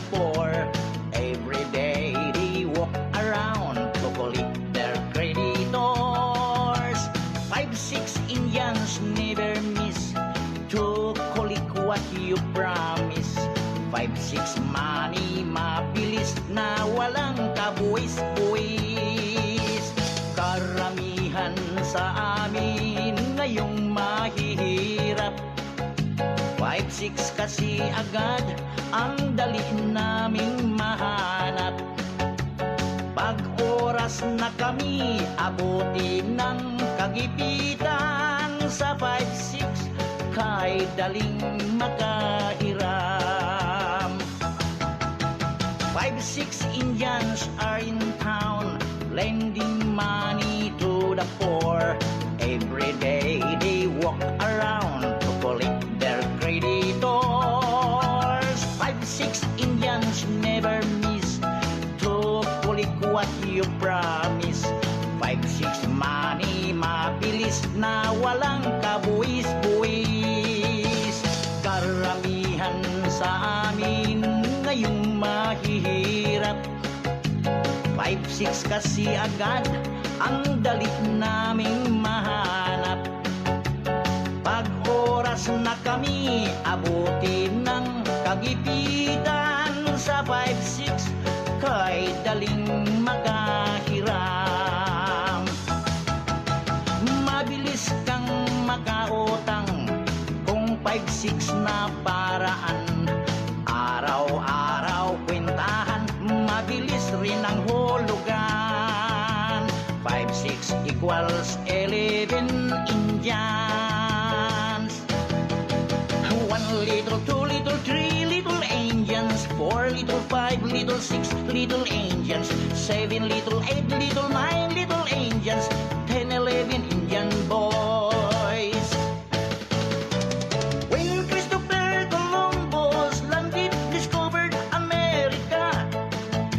the poor. Every day they walk around to collect their creditors. 5-6 Indians never miss to collect what you promise. 5-6 money, mabilis na walang kabuwis-buwis. Karamihan sa amin ngayong mahihirap. 5-6 kasi agad ang dali naming mahanap. Pag oras na kami abuti ng kagipitan, sa 5-6 kay daling makahiram. 5-6 Indians are in town, lending money to the poor. Every day they walk around to collect their creditors. 5-6 Indians never miss to collect what you promise. 5-6 money, mabilis na walang kabuwis-buwis. Karamihan sa amin ngayong mahihirap. 5-6 kasi agad ang dali naming mahanap. Pag oras na kami abuti ng kagipitan, sa 5-6 kay daling makahiram. Mabilis kang makautang kung 5-6 na paraan. Araw-araw kwentahan, mabilis rin ang hulugan. 5-6 equals 11 Indians. 1 little, 2 little, 3 little Indians, 4 little, 5 little, 6 little Indians, 7 little, 8 little, 9 little Indians, 10, 11 Indian boys. When Christopher Columbus landed, discovered America,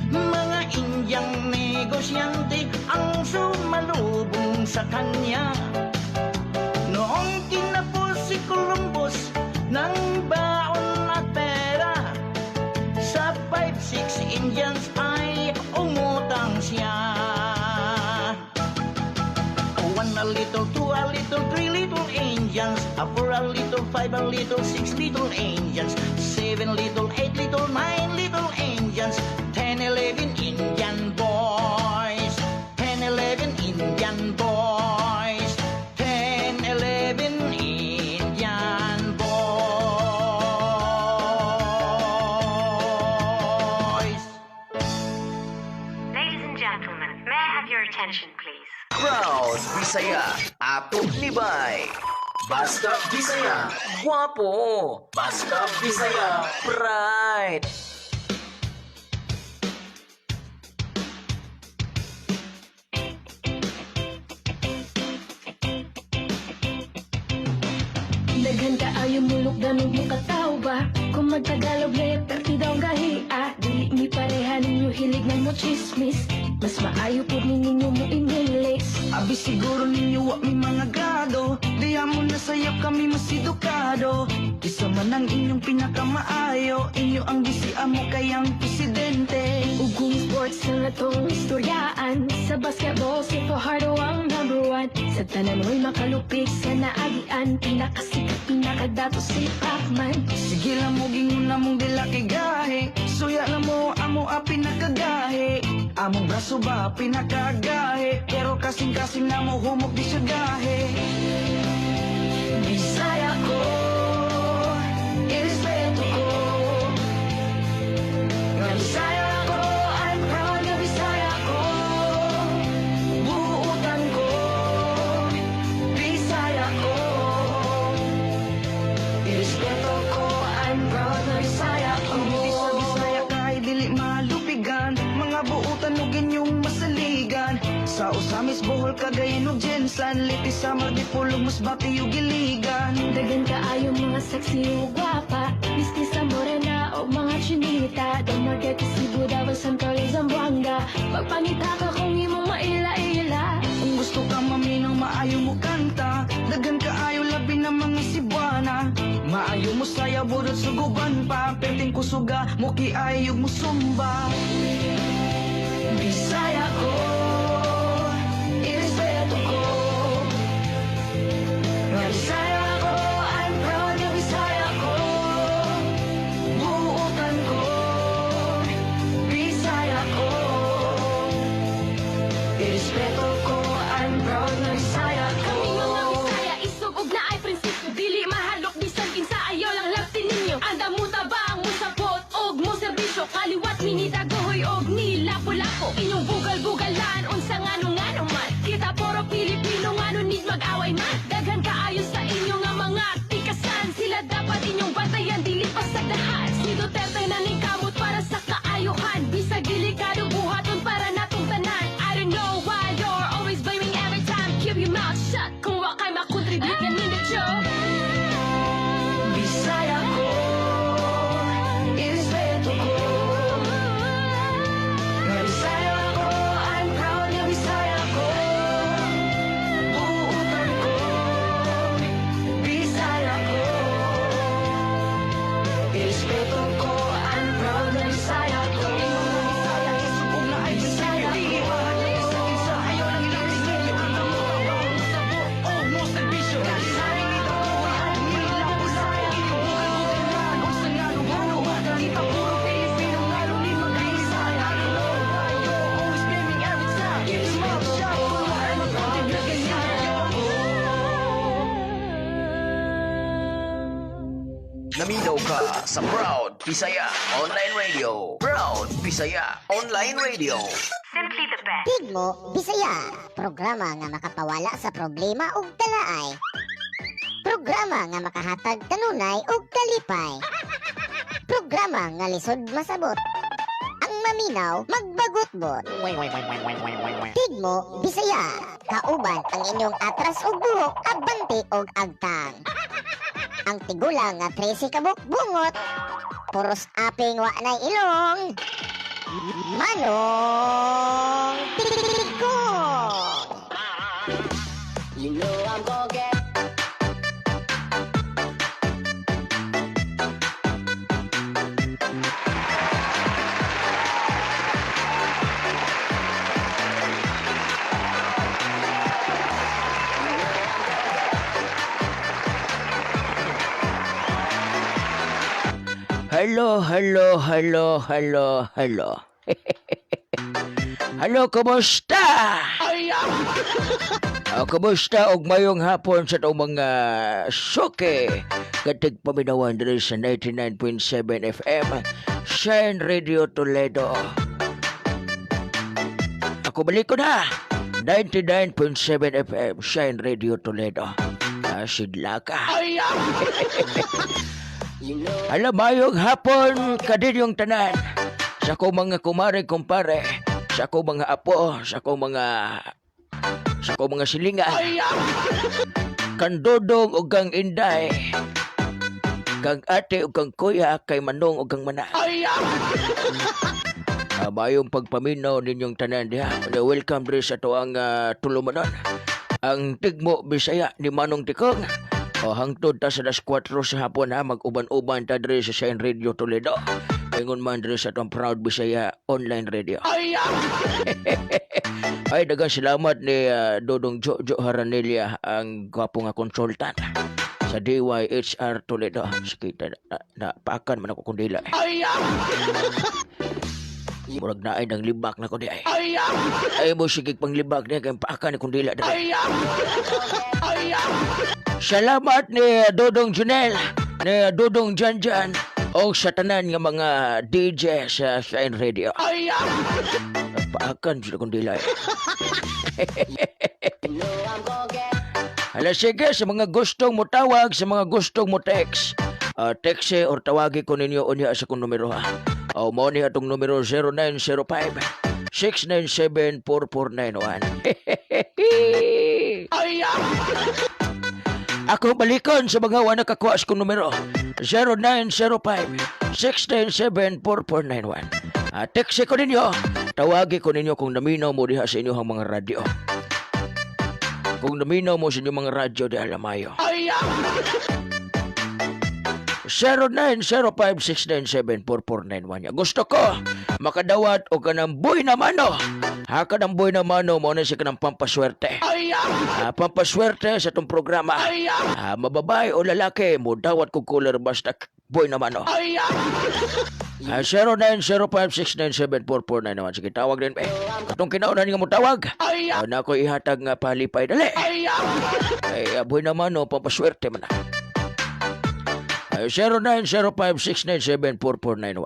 mga Indyang negosyante ang sumalubong sa kanya. Noong kinapos si Columbus ng baon at pera, sa 5-6 Indians ay umutang siya. 1 a little, 2 a little, 3 little Indians, a 4 a little, 5 a little, 6 little Indians, 7 little, 8 little, 9 little Indians, 10, 11 Indian boys, 10, 11 Indian boys, 10, 11 Indian boys. Ladies and gentlemen, may I have your attention, please? Proud Bisaya, ato ni Bay. Basta Bisaya, guwapo. Basta Bisaya, pride. Daghan kaayo mulok daming mo kataw ba? Kung magtagalog layag perti daw ang gahi ah. Dili mi pareha ninyo, hilig na mo chismis. Mas maayo pud ni ninyo mo English. Abi siguro ninyo wa mi mga grado. Diya mo nasayop, kami mas edukado. Isa man ang inyong pinakamaayo. Inyo ang gisiamo kayang presidente. Ug kung sports na atong istoryaan, sa basketball si Fajardo ang number one. Sa tanan mo'y makalupig sa naagian. Pinakasikat, pinakadato si Pacman. Sige lang mo gingon na mong dila kay gahi. Suya na mo amo a pinakagahi. Among braso ba pinakagahi. Pero kasing-kasing na mo humok di siya gahi. Bisaya ko, irespeto ko. Nga Bisaya ko, I'm proud nga Bisaya ko. Buutan ko, Bisaya ko. Irespeto ko, I'm proud nga Bisaya ko. Ang beauty sa Bisaya kay dili malupigan. Mga buutan ug inyong masaligan. Sa Ozamis, Bohol, Cagayan ug GenSan, Leyte, Samar, Dipolog, Masbate ug Iligan. Daghan kaayo mga sexy ug gwapa, mestiza, morena o mga chinita. Dumaguete, Cebu, Davao, San Carlos, Zamboanga. Magpangita ka kung imong maila-ila. Kung gusto ka maminaw, maayo mo kanta. Daghan kaayo labi na mga Cebuana. Maayo Musaya budot suguban pa. Perting kusuga, mukiay ug musumba. Bisaya ko, irespeto ko. Nga Bisaya ko, I'm proud nga Bisaya ko. Buutan ko, Bisaya ko. Irespeto ko, I'm proud nga Bisaya ko. Kami mga Bisaya, isog og naay prinsipyo. Dili mahalok bisan kinsa, ayaw lang lapti ninyo. Anda mo tabang, mo sapot og mo serbisyo. Kaliwat minitagohoy og nilapo-lapo. Inyong bugal-bugalan, unsa ngano-ngano man. Kita puro Pilipino, ngano need mag-away man. Daghan kaayo sa inyo nga mga tikasan. Sila dapat inyong bantayan, dili pasagdahan. Si Duterte na ningkamot para sa kaayuhan. Bisag delikado buhaton para natong tanan. I don't know why you're always blaming every time. Keep your mouth shut kung wa kay makontribute yan ninyo. Bisaya ko, irespeto ko. Nga Bisaya ko, I'm proud nga Bisaya ko. Buutan ko, Bisaya ko. Irespeto ko, I'm proud nga Bisaya ko. Bisaya, isubog na ay Bisaya ko. Sa kinsa ayaw lang irespeto. Ang mo sa buo mo serbisyo. Bisaya ko, Naminaw ka sa Proud Bisaya Online Radio. Proud Bisaya Online Radio. Simply the best. Tigmo Bisaya, programa nga makapawala sa problema ug kalaay. Programa nga makahatag kanunay ug kalipay. Programa nga lisod masabot. Ang maminaw magbagutbot. Tigmo Bisaya, kauban ang inyong atras ug buhok, abante og agtang. Ang tigulang nga 13 ka bungot, puros aping wa nay ilong. Manong Tigong! Hello, hello, hello, hello, hello. Hello, kumusta? Oh, kumusta og mayong hapon sa itong mga suke katig paminawan diri sa 99.7 FM Shine Radio Toledo. Ako balik ko na. 99.7 FM Shine Radio Toledo. Ah, sidla ka. Alam, mayong hapon kadinyong tanan. Sa akong mga kumare, kumpare, sa akong mga apo, sa akong mga silingan. Kandodong ug kang inday. Kang ate ug kang kuya, kay manong ug kang mana. Ah, mayong pagpaminaw ninyong tanan diha. Welcome diri sa tuang tulumanon. Ang Tigmo Bisaya ni Manong Tikong. O hangtod ta sa alas 4 sa hapon ha, mag-uban-uban ta diri sa Shine Radio Toledo. Ingon man diri sa atong Proud Bisaya Online Radio. Ay, daghang salamat ni Dodong Jojo Haranilla, ang gwapo nga consultant sa DYHR Toledo. Sige, na paakan man ako kundila. Eh. Murag naay ng libak na ko di ay. Ay mo sige panglibak niya kay paakan ni kundila diri. Salamat ni Dodong Junel, ni Dodong Janjan, o sa tanan nga mga DJ sa Shine Radio. Paakan sila kundila eh. Hala sige, sa mga gustong mo tawag, sa mga gustong mo text. Text or tawagi ko ninyo unya sa kong numero ha. O mo ni atong numero 0905 697 4491. Ako balikon sa mga wa nakakuha sa kong numero 0905 697 4491. Text ko ninyo, tawagi ko ninyo kung naminaw mo diha sa inyong mga radyo. Kung naminaw mo sa inyong mga radyo di alamayo. 0905-697-4491. Gusto ko makadawat o kanang buy na mano. Ha, kanang buy na mano mo na siya kanang pampaswerte. Ah, pampaswerte sa itong programa. Ah, mababay o lalaki, mo dawat ko cooler basta boy na mano. Ah, 0905-697-4491. Sige, tawag din. Eh, katong kinaunan nga mo tawag. Ah, na ako ihatag nga palipay. Dali. Ay, aboy naman, no, pampaswerte man na. Ay, 0905-697-4491.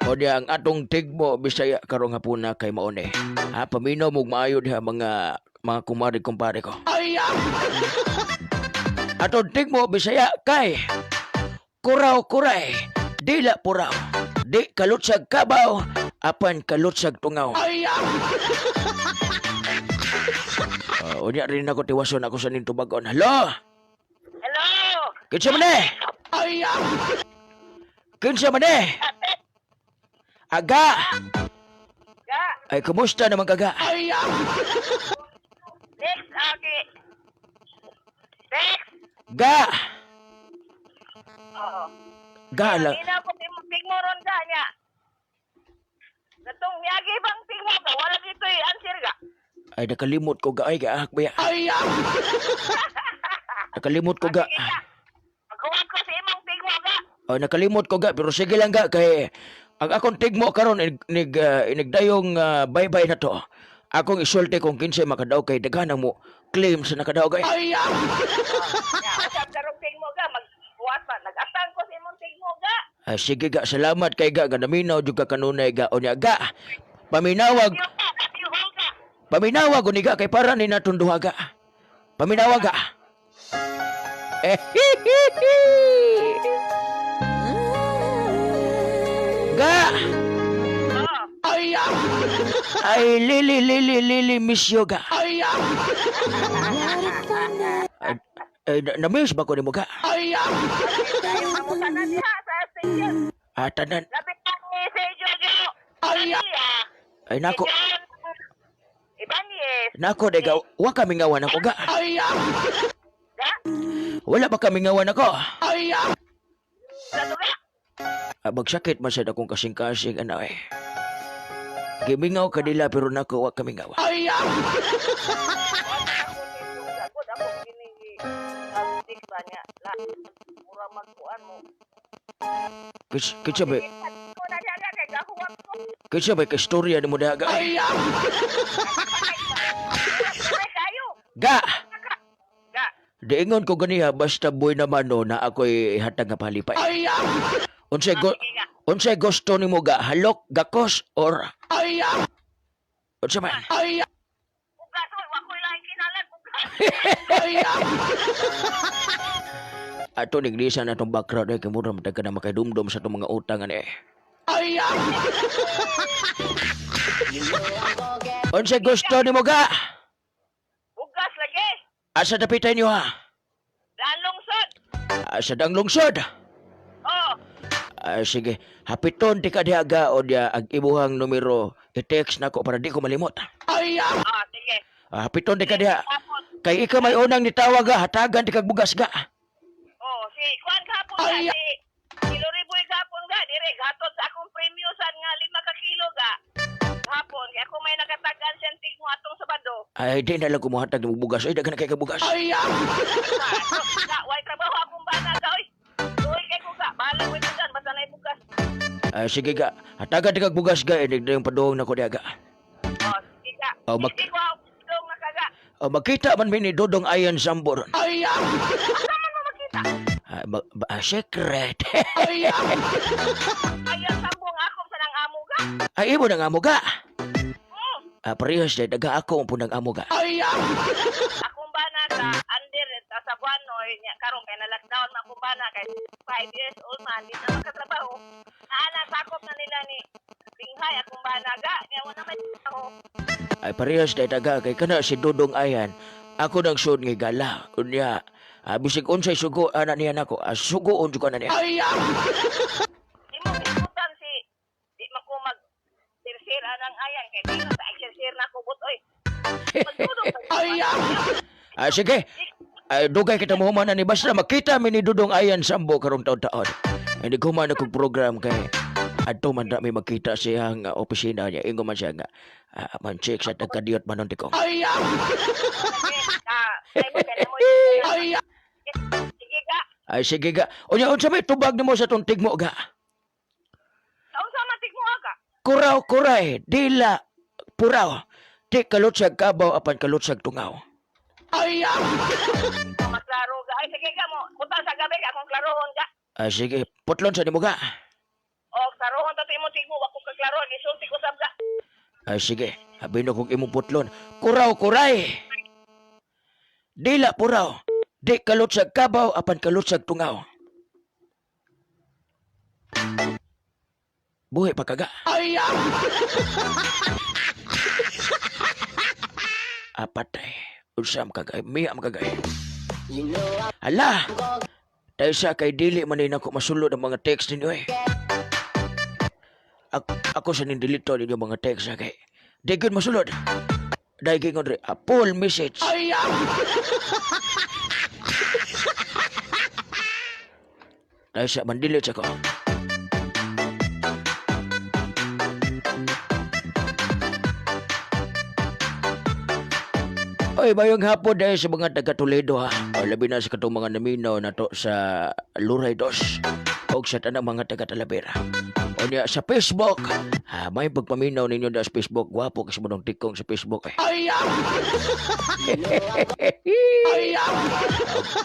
O diya, ang atong tigmo Bisaya karong hapuna kay maone. Ha, paminaw mog maayo diha mga kumari kumpare ko. Atong tigmo Bisaya kay kuraw kuray, dila puraw, di kalutsag kabaw, apan kalutsag tungaw. Unya rin ako tiwason ako sa ning tubagon. Hello? Hello! Kinsa man eh? Kinsa man eh? Aga! Ga! Ay, kumusta naman kaga? Next, Aki! Next! Ga! Oo. Ga lang. Hindi na ako tigmo ron ga niya. Katong miyagi bang tigmo ka? Wala dito eh, answer ga. Ay, nakalimot ko ga. Ay, gaak ba ya? Nakalimot ko ga. Maghuwag ko sa imong tigmo ga. Oh, nakalimot ko ga. Pero sige lang ga. Kay, ang akong tigmo karon inigdayong bye-bye na to. Akong isulti kung kinsay makadaw kay daghan mo claim sa nakadaw kay. Nya, usab karong tigmo ga, magbuhat pa. Nag-atang ko sa imong tigmo ga. Ay, sige ga, salamat kay ga. Ganaminaw jud ka kanunay ga. Unya ga. Paminawag, Iyo ka, iyo ga. paminawag uni ga kay para ni natong duha ga. Paminawag ga. Eh, Ga! Oo. Ay, Lili, Lili, Lili, miss you ga. Ay, ay, na-miss ba ko ni mo ga? Tayo mo tanan diha sa station. Ah, tanan. Lapit na ni si Jojo. Ay! Ay, nako. Ibanez. Nako, dega, wa kami ngawan ako ga. Ga? Wala ba kami ngawan ako? Sa to ga? Ah, magsakit man sad akong kasing-kasing, ano eh. Gimingaw ka nila pero nako, wa kami ngawa. Ako ako giningi update ba niya la mura magkuan mo. Kinsa ba, Ko na siya kay gahuwat ko. kinsa ba ka istorya ni mo daga? Ay kayo. Ga! Ga. Diingon ko ganiha basta boy naman no na ako'y hatag nga palipay. Unsay go, Sige ga. unsay gusto nimo ga halok, gakos or unsa man? Bugas oy, wa koy laing kinalan bugas. Ato niglisa na tong background ay kay mura man ka na makaidumdum sa tong mga utang ani. Unsay gusto nimo ga? Bugas lagi. Asa dapitan niyo ha? Lalungsod. Asa dang lungsod? Oh, Ah, sige, hapiton ti ka diha ga o diya ang imuhang numero i-text nako para di ko malimot. Ah sige. Ah, hapiton ti ka diha. Tapos Kay ikaw may unang nitawag ga, hatagan ti kag bugas ga. Oh, si Kuan kapon ga si si Loriboy kapon ga dire gatod sa akong premyo san nga 5 ka kilo ga. Hapon kay ako may nakatagan siyang tigmo atong Sabado. Ay, di na lang kumuhatag ng bugas. Ay, daghan na kay ka bugas. Ga, way trabaho akong bana ga oy. Tuoy kay ko ga, bahala ko ito dyan, basta na bugas. Ay, sige ga, hatagan ti kag bugas ga, inig na yung paduong nako diha ga. Oh, sige ga. Oh, Sige ko ako dong nakaga. Oh, magkita man mi ni Dodong Ayan Sambor. Asa man mo makita? Ay, secret. Ayan sambong ako sa nang amo ga. Ay, imo na nga mo ga. Hmm. Ah, parehas na, daga ako ang punang amo ga. Akong bana ga under ta sa Buanoy nya karon kay na lockdown man akong bana kay 5 years old man di na makatrabaho. Ana sakop na nila ni Binghay akong bana ga nya wala may trabaho. Ay, parehas na, daga kay kana si Dodong Ayan. Ako nang sud nga gala. Unya, bisig unsay sugo ana niya nako. Ah, sugoon jud ko ana niya. Imong isgutan si di man ko mag sirsir anang ayan kay di na sa sirsir na ko butoy. Magtudong sa Ah, sige. Ay, dugay kita mo human ni basta makita mi ni Dudong Ayan Sambo karong taon-taon. Hindi ko man akong program kay adto man dami magkita siya nga opisina niya. Ingo man siya nga man check sa tagkadiyot man tikong. Ay, mo kaya mo. Sige ga. Ay sige ga. Unya unsa may tubag nimo sa tong tigmo ga? Unsa man tigmo aga? Kuraw kuray, dila puraw. Di kalutsag kabaw apan kalutsag tungaw. Ikaw maklaro ga. Ay sige ga mo. Butang sa gabi akong klarohon ga. Ay sige, putlon sa nimo ga. O klarohon ta imo tigmo wa ko kaklaro gisulti ko sab ga. Ay sige, abi na kong imong putlon. Kuraw kuray. Dila puraw. Di kalutsag kabaw apan kalutsag tungaw. Buhi pa kaga. Apatay. Unsam kagay, miya kagay. Hala! Tayo sa kay dili man din ako masulod ang mga text ninyo eh. Ako sa nindilito ninyo mga text na kay. Di gyud masulod. Dahil gingon rin, a full message. Dahil sa mandilit ako. Oy, mayong hapon dahil sa mga taga Toledo ha. O, labi na sa katong mga naminaw na to sa Luray Dos o sa tanang mga taga Talavera. O niya, sa Facebook. Ha, may pagpaminaw ninyo da sa Facebook. Gwapo kasi mo tikong sa Facebook eh.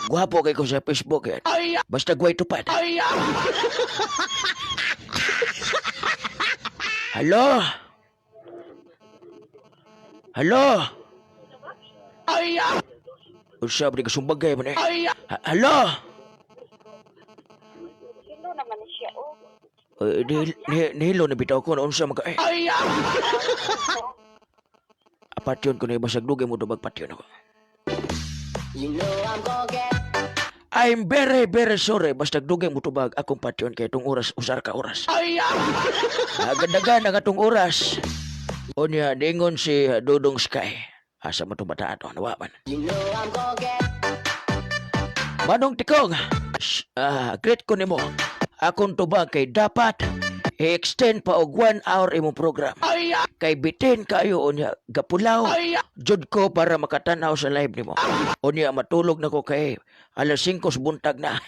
Gwapo kay ko sa Facebook eh. Basta gway tupad. Halo? Halo? Unsa ba kasumbagay man eh? Halo? Sino naman siya oh? Eh, nihilo na bitaw ko na unsa man ka eh. Apat yun ko na ibasag dugay mo tubag patyon ako. I'm very, very sorry. Basta dugay mo tubag akong patyon kay itong oras, usar ka oras. Agadagan ang atong oras. Unya, dingon si Dudong Sky. Asa mo itong bataan to? Nawa man. Manong Tikong, great ko nimo. Akong tubag kay dapat i-extend pa og 1 hour imong program. Kay bitin kayo unya gapulaw. Jud ko para makatanaw sa live nimo. Unya matulog na ko kay alas 5 sa buntag na.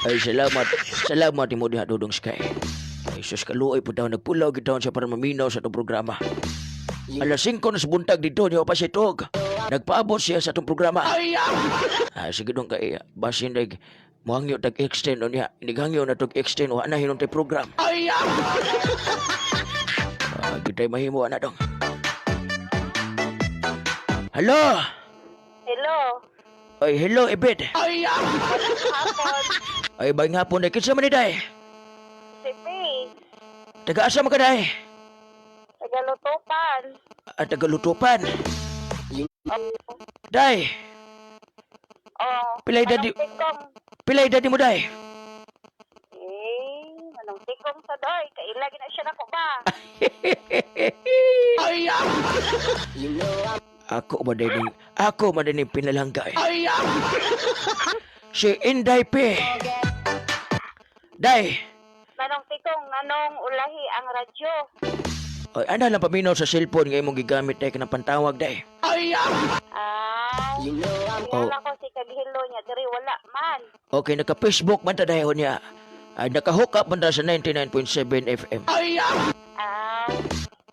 Ay salamat. Salamat nimo diha Dudong Sky. Ay sus kaluoy po daw nagpulaw gid taon siya para maminaw sa atong programa. Alas 5 na sa buntag dito niya pa siya tuog. Nagpaabot siya sa atong programa. Ah, sige dong kay basin dag mohangyo tag extend unya. Nighangyo na tog extend wa na hinuntay program. Ah, gitay mahimo ana dong. Hello. Hello. Ay, hello, Ibid. Hapon. Ay, bay nga po na kinsa man ni day. Si Faye. Taga-asa man ka day? Tagalutupan. Ah, taga-lutupan. Day, Oh. Pilay dadi- Manong Tikong. pilay dadi mo day. Eh, manong tikong sa doy. Kaila gina siya nako ba? Ako man din, ako man din pinalanggay. Si Inday P. Day, Manong tikong nganong ulahi ang radyo. ay, ana lang paminaw sa cellphone nga imong gigamit day kanang pantawag day. Ay, Oh. oh. ko si Kaghilo niya diri wala man. Okay, naka-Facebook man ta dayon niya. Ay, naka-hook up man ta sa 99.7 FM. Ay,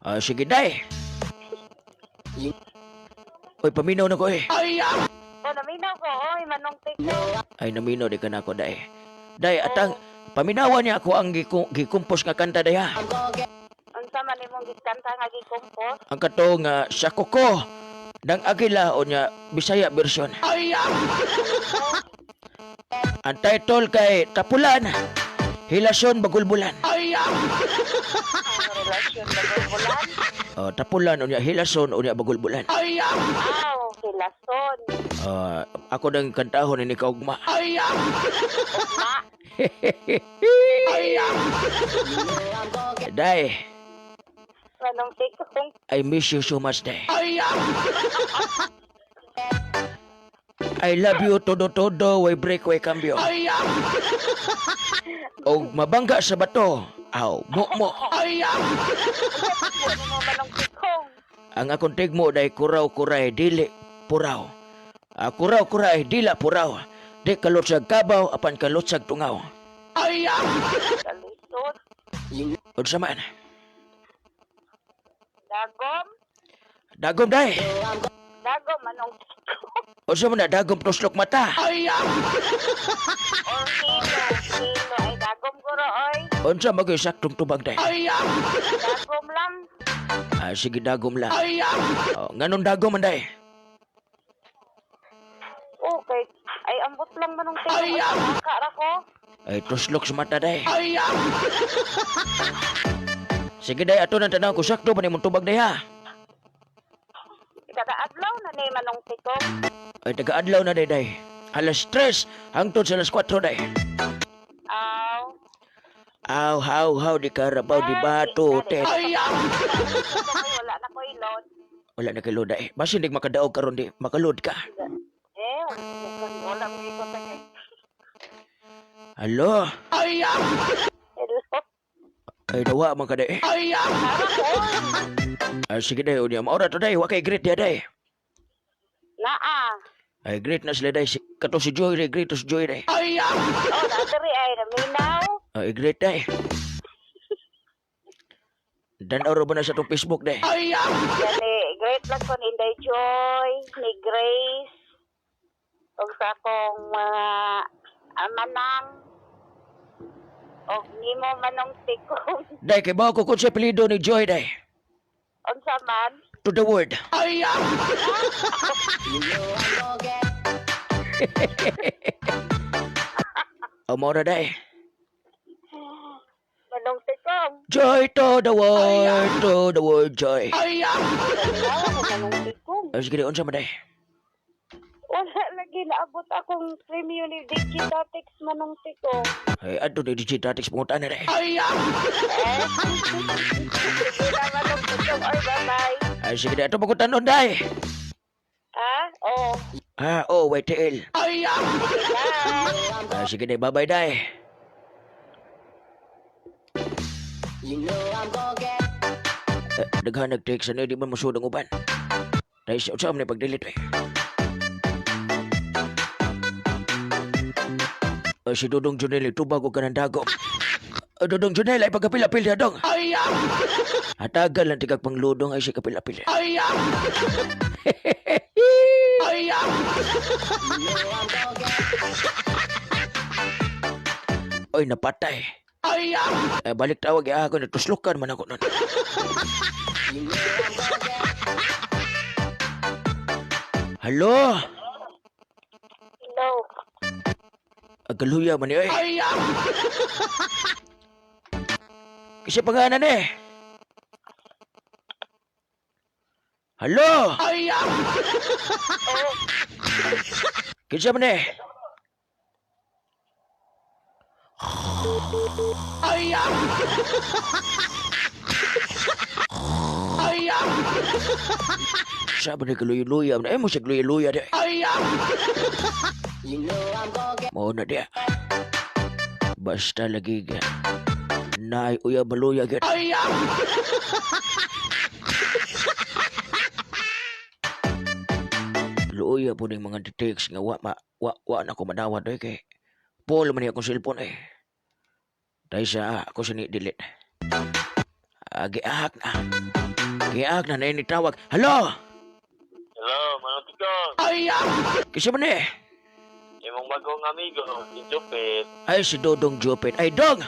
Ah, sige day. Oy, paminaw na ko eh. oh, naminaw ko oy manong tikong. Ay, naminaw di ka na ako day. Day, atang, paminawan niya ako ang gikumpos nga kanta day ha. Unsa man imong gikanta nga gikompos? Ang kato nga sa kuko ng Agila o niya Bisaya version. Ang title kay Tapulan, Hilasyon Bagulbulan. Ang relasyon bagulbulan. Oh, tapulan o niya Hilason o niya Bagulbulan. Aw, hilason. Ah, ako nang kantahon ni kaugma. Ma, Day, manong tikong. I miss you so much, Day. I love you todo-todo, way break, way cambio. Og mabangga sa bato. Aw, mo mo. Ano mo Manong Tikong? Ang akong tigmo day kuraw-kuray dili puraw. Ah, kuraw-kuray dila puraw. Di kalutsag kabaw apan kalutsag tungaw. Kalisod. Unsa man? Dagom. Dagom day. Dagom Manong Tikong. Unsa man na dagom tuslok mata? Or hilo. Hilo ay dagom guro oy. Unsa magay saktong tubag day? Dagom lang. Ah, sige dagom lang. Oh, nganong dagom man day? Okay. Ay ambot lang Manong Tikong. Ay kara ko. Ay tuslok sa mata day. Sige day, ato nang tanaw ko sakto ba nimong tubag day ha? Kagaadlaw na ni Manong Tikong. Ay taga-adlaw na day day. Alas 3 hangtod sa alas 4 day. Aw. Aw, haw, haw, di karabaw, di bato, tet. Wala na ko'y load. Wala na kay loda eh. Basin di makadaog karon di, makaload ka. Eh, wala mo ikot na kay. Halo? Hello. Ay dawa man ka day. Tara ko. Ay sige day, unya maora to day, wa kay greet dia day. Naa. Ay greet na sila day. Si, kato si Joy day, greet to si Joy day. Oh, nadiri ay naminaw. Ay greet day. Dan oro ba na sa tong Facebook day? Yani, great lang ko ni Inday Joy, ni Grace, ug sa akong mga amanang, og nimo Manong Tikong. Day kay bawo ko kun sa apelyido ni Joy day. Unsa man? To the world. Amora day. Manong Tikong. Joy to the world, to the world, joy. Naminaw ako Manong Tikong. Ay, sige, unsa man day. Wala lagi naabot akong premium ni Digitatics Manong Tikong. Ay, adto ni Digitatics pangutan na day. Eh? Sige na Manong Tikong. Oy, bye-bye. Ay, sige, day. Ato pangutanon day. Ha? Oh. Ah, oh, YTL. Sige, bye. Ah, sige, day. Bye-bye, day. Eh, daghan nag-text ano, di man masud ang uban. Dahil sa unsa man ni pag-delete eh. Ay, si Dodong Junel, tubag og kanang dagom. Ay, Dodong Junel, ay pagkapil-apil niya, dong. Hatagal lang tigag pangludong ay si kapil-apil. Oy, napatay. Eh, balik tawag ya ako, natuslukan man ako nun. Halo? Hello. Agaluya man eh. Kasi panganan eh. Halo? Kinsa man eh? Sabi ni kaluya-luya man. Eh mo siya luya-luya di. Mao na dia. Basta lagi ga. Naay uya baluya gyud. Luoya po ning mga text nga wa ma wa wa na ko madawat oy kay Paul man ni akong cellphone eh. Dahil sa ako sa ni delete. Ah, giahak na. Giahak na na ni tawag. Hello. Hello, Manong Tikong. Kinsa man eh? Imong bagong amigo, si Jupit. Ay si Dodong Jupit. Ay dong.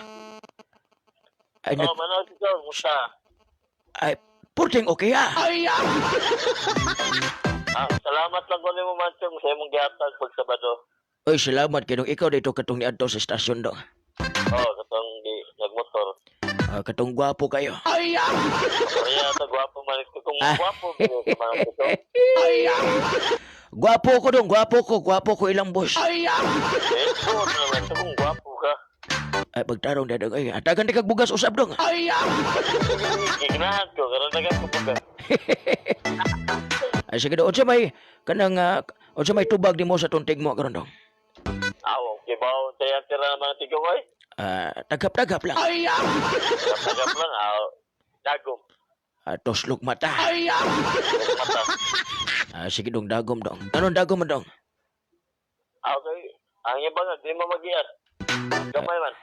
Ay nag Oh, Manong Tikong, musta? ay purting okay ah. Ah, salamat lang ko nimo Manchong sa imong gihatag pag Sabado. Oy salamat kay dong ikaw dito katong niadto sa estasyon dong. Oh, katong di nagmotor. Ah, katong gwapo kayo. Kaya ta gwapo man kung Ah. gwapo man sa Manong Tikong. Gwapo ko dong, gwapo ko ilang boss. Eh, oo naman to kung gwapo ka. Ay pagtarong dadong ay atagan di kag bugas usab dong. Gignahan ko karon dagan ko bugas. Ay sige do unsa may kanang ah, Unsa may tubag nimo sa tuntig mo karon, dong? Aw, okay ba? Tayo tira naman ang tigong oy. Ah, tagap-tagap lang. Tagap lang aw. Dagom. Ah, toslok mata. Mata. Ah, sige dong, dagom dong. Anong dagom man dong? Aw, kay ang iba nga di mo magian. Gamay man.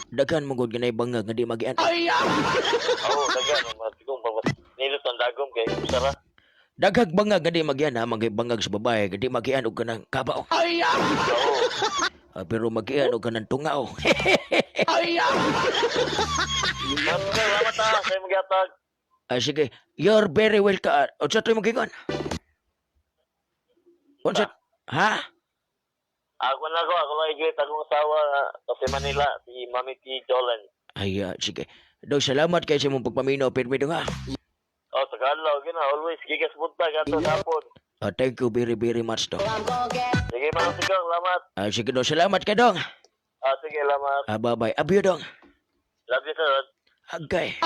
Daghan mo gud ganay bangag nga di magian. Aw, daghan ang mga tigong pag nilot ang dagom kay usara. Daghag bangag nga di magian ha, mga bangag sa babae nga di magian og kanang kabaw. Oo. Ah, pero magian og kanang tungaw. Salamat ha, sa imong gihatag. Ah, sige, you're very welcome. Ah, unsa to imong giingon? Unsa? Ha? Ako na ko, ako lang i-greet akong asawa kasi Manila, si Mami T. Jolen. Ay, ah, sige. Dong, salamat kay sa imong pagpaminaw pirmi dong ha. Oh, Tagalog, yun na, always gigas buntag ato hapon. Ah, thank you very very much dong. Sige, Manong Tigong, salamat. Ah, sige dong, salamat kay dong. Ah, sige, salamat. Ah, bye-bye. Abyo dong. Love you, sir. Agay.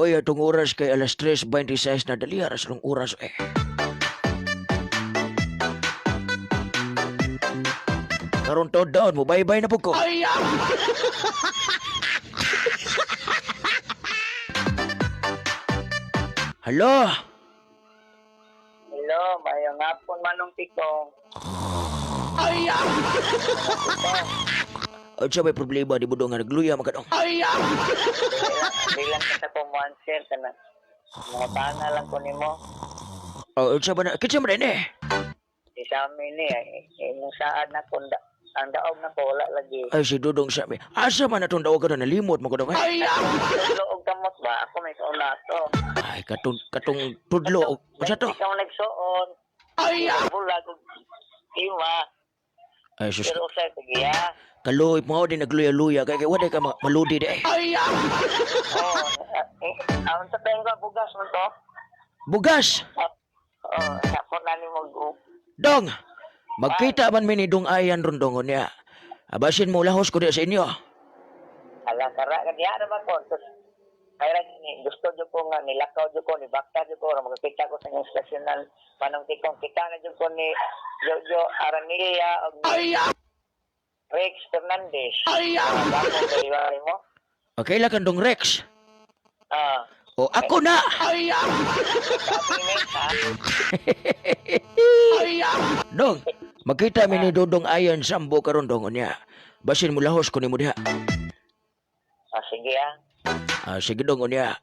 Oy, atong oras kay alas 3:26 na dali aras ng oras eh. Karon to down mo bye-bye na pud ko. Hello. Hello, mayong hapon Manong Tikong. Unsa may problema di mo dong nga nagluya man ka dong? Di lang ka sa kong answer kana. Mga tana lang ko nimo. Oh, unsa ba na kinsa man eh? Di sa amin ni ay imong saad na kun ang daog na ko wala lagi. Ay si Dudong sa mi. Asa man atong daog ka nalimot mo ko dong eh. Tudlo og kamot ba? Ako may kauna to. Ay katong katong tudlo og unsa to? Ikaw nagsuon. Ay! Bulag og ima. Ay sus, Pero usay sige ha. kaluoy mo din nagluya-luya kay kay wala ka maludi di eh. Oh, ang sa tayo ka bugas mo to. Bugas. Oh, ako na ni mag Dong. Magkita man mi ni Dong Ayan ron dong niya. Abasin mo lahos ko di sa inyo. Ala kara ka diha ra ba ko. Tus, kaya ra ni gusto jud ko nga nilakaw jud ko ni bakta jud ko ra makakita ko sa inyong stasyonan Manong Tikong kita na jud ko ni Jojo Aranilla og ni Rex Fernandez. Ay! Mo. Okay lang kan Dong Rex. Ah, O ako na. sabi ni ha. Dong, magkita mi ni Dodong Ayan sambo karon dong niya. Basin mo lahos ko nimo diha. Ah, sige ah. Ah, sige dong unya.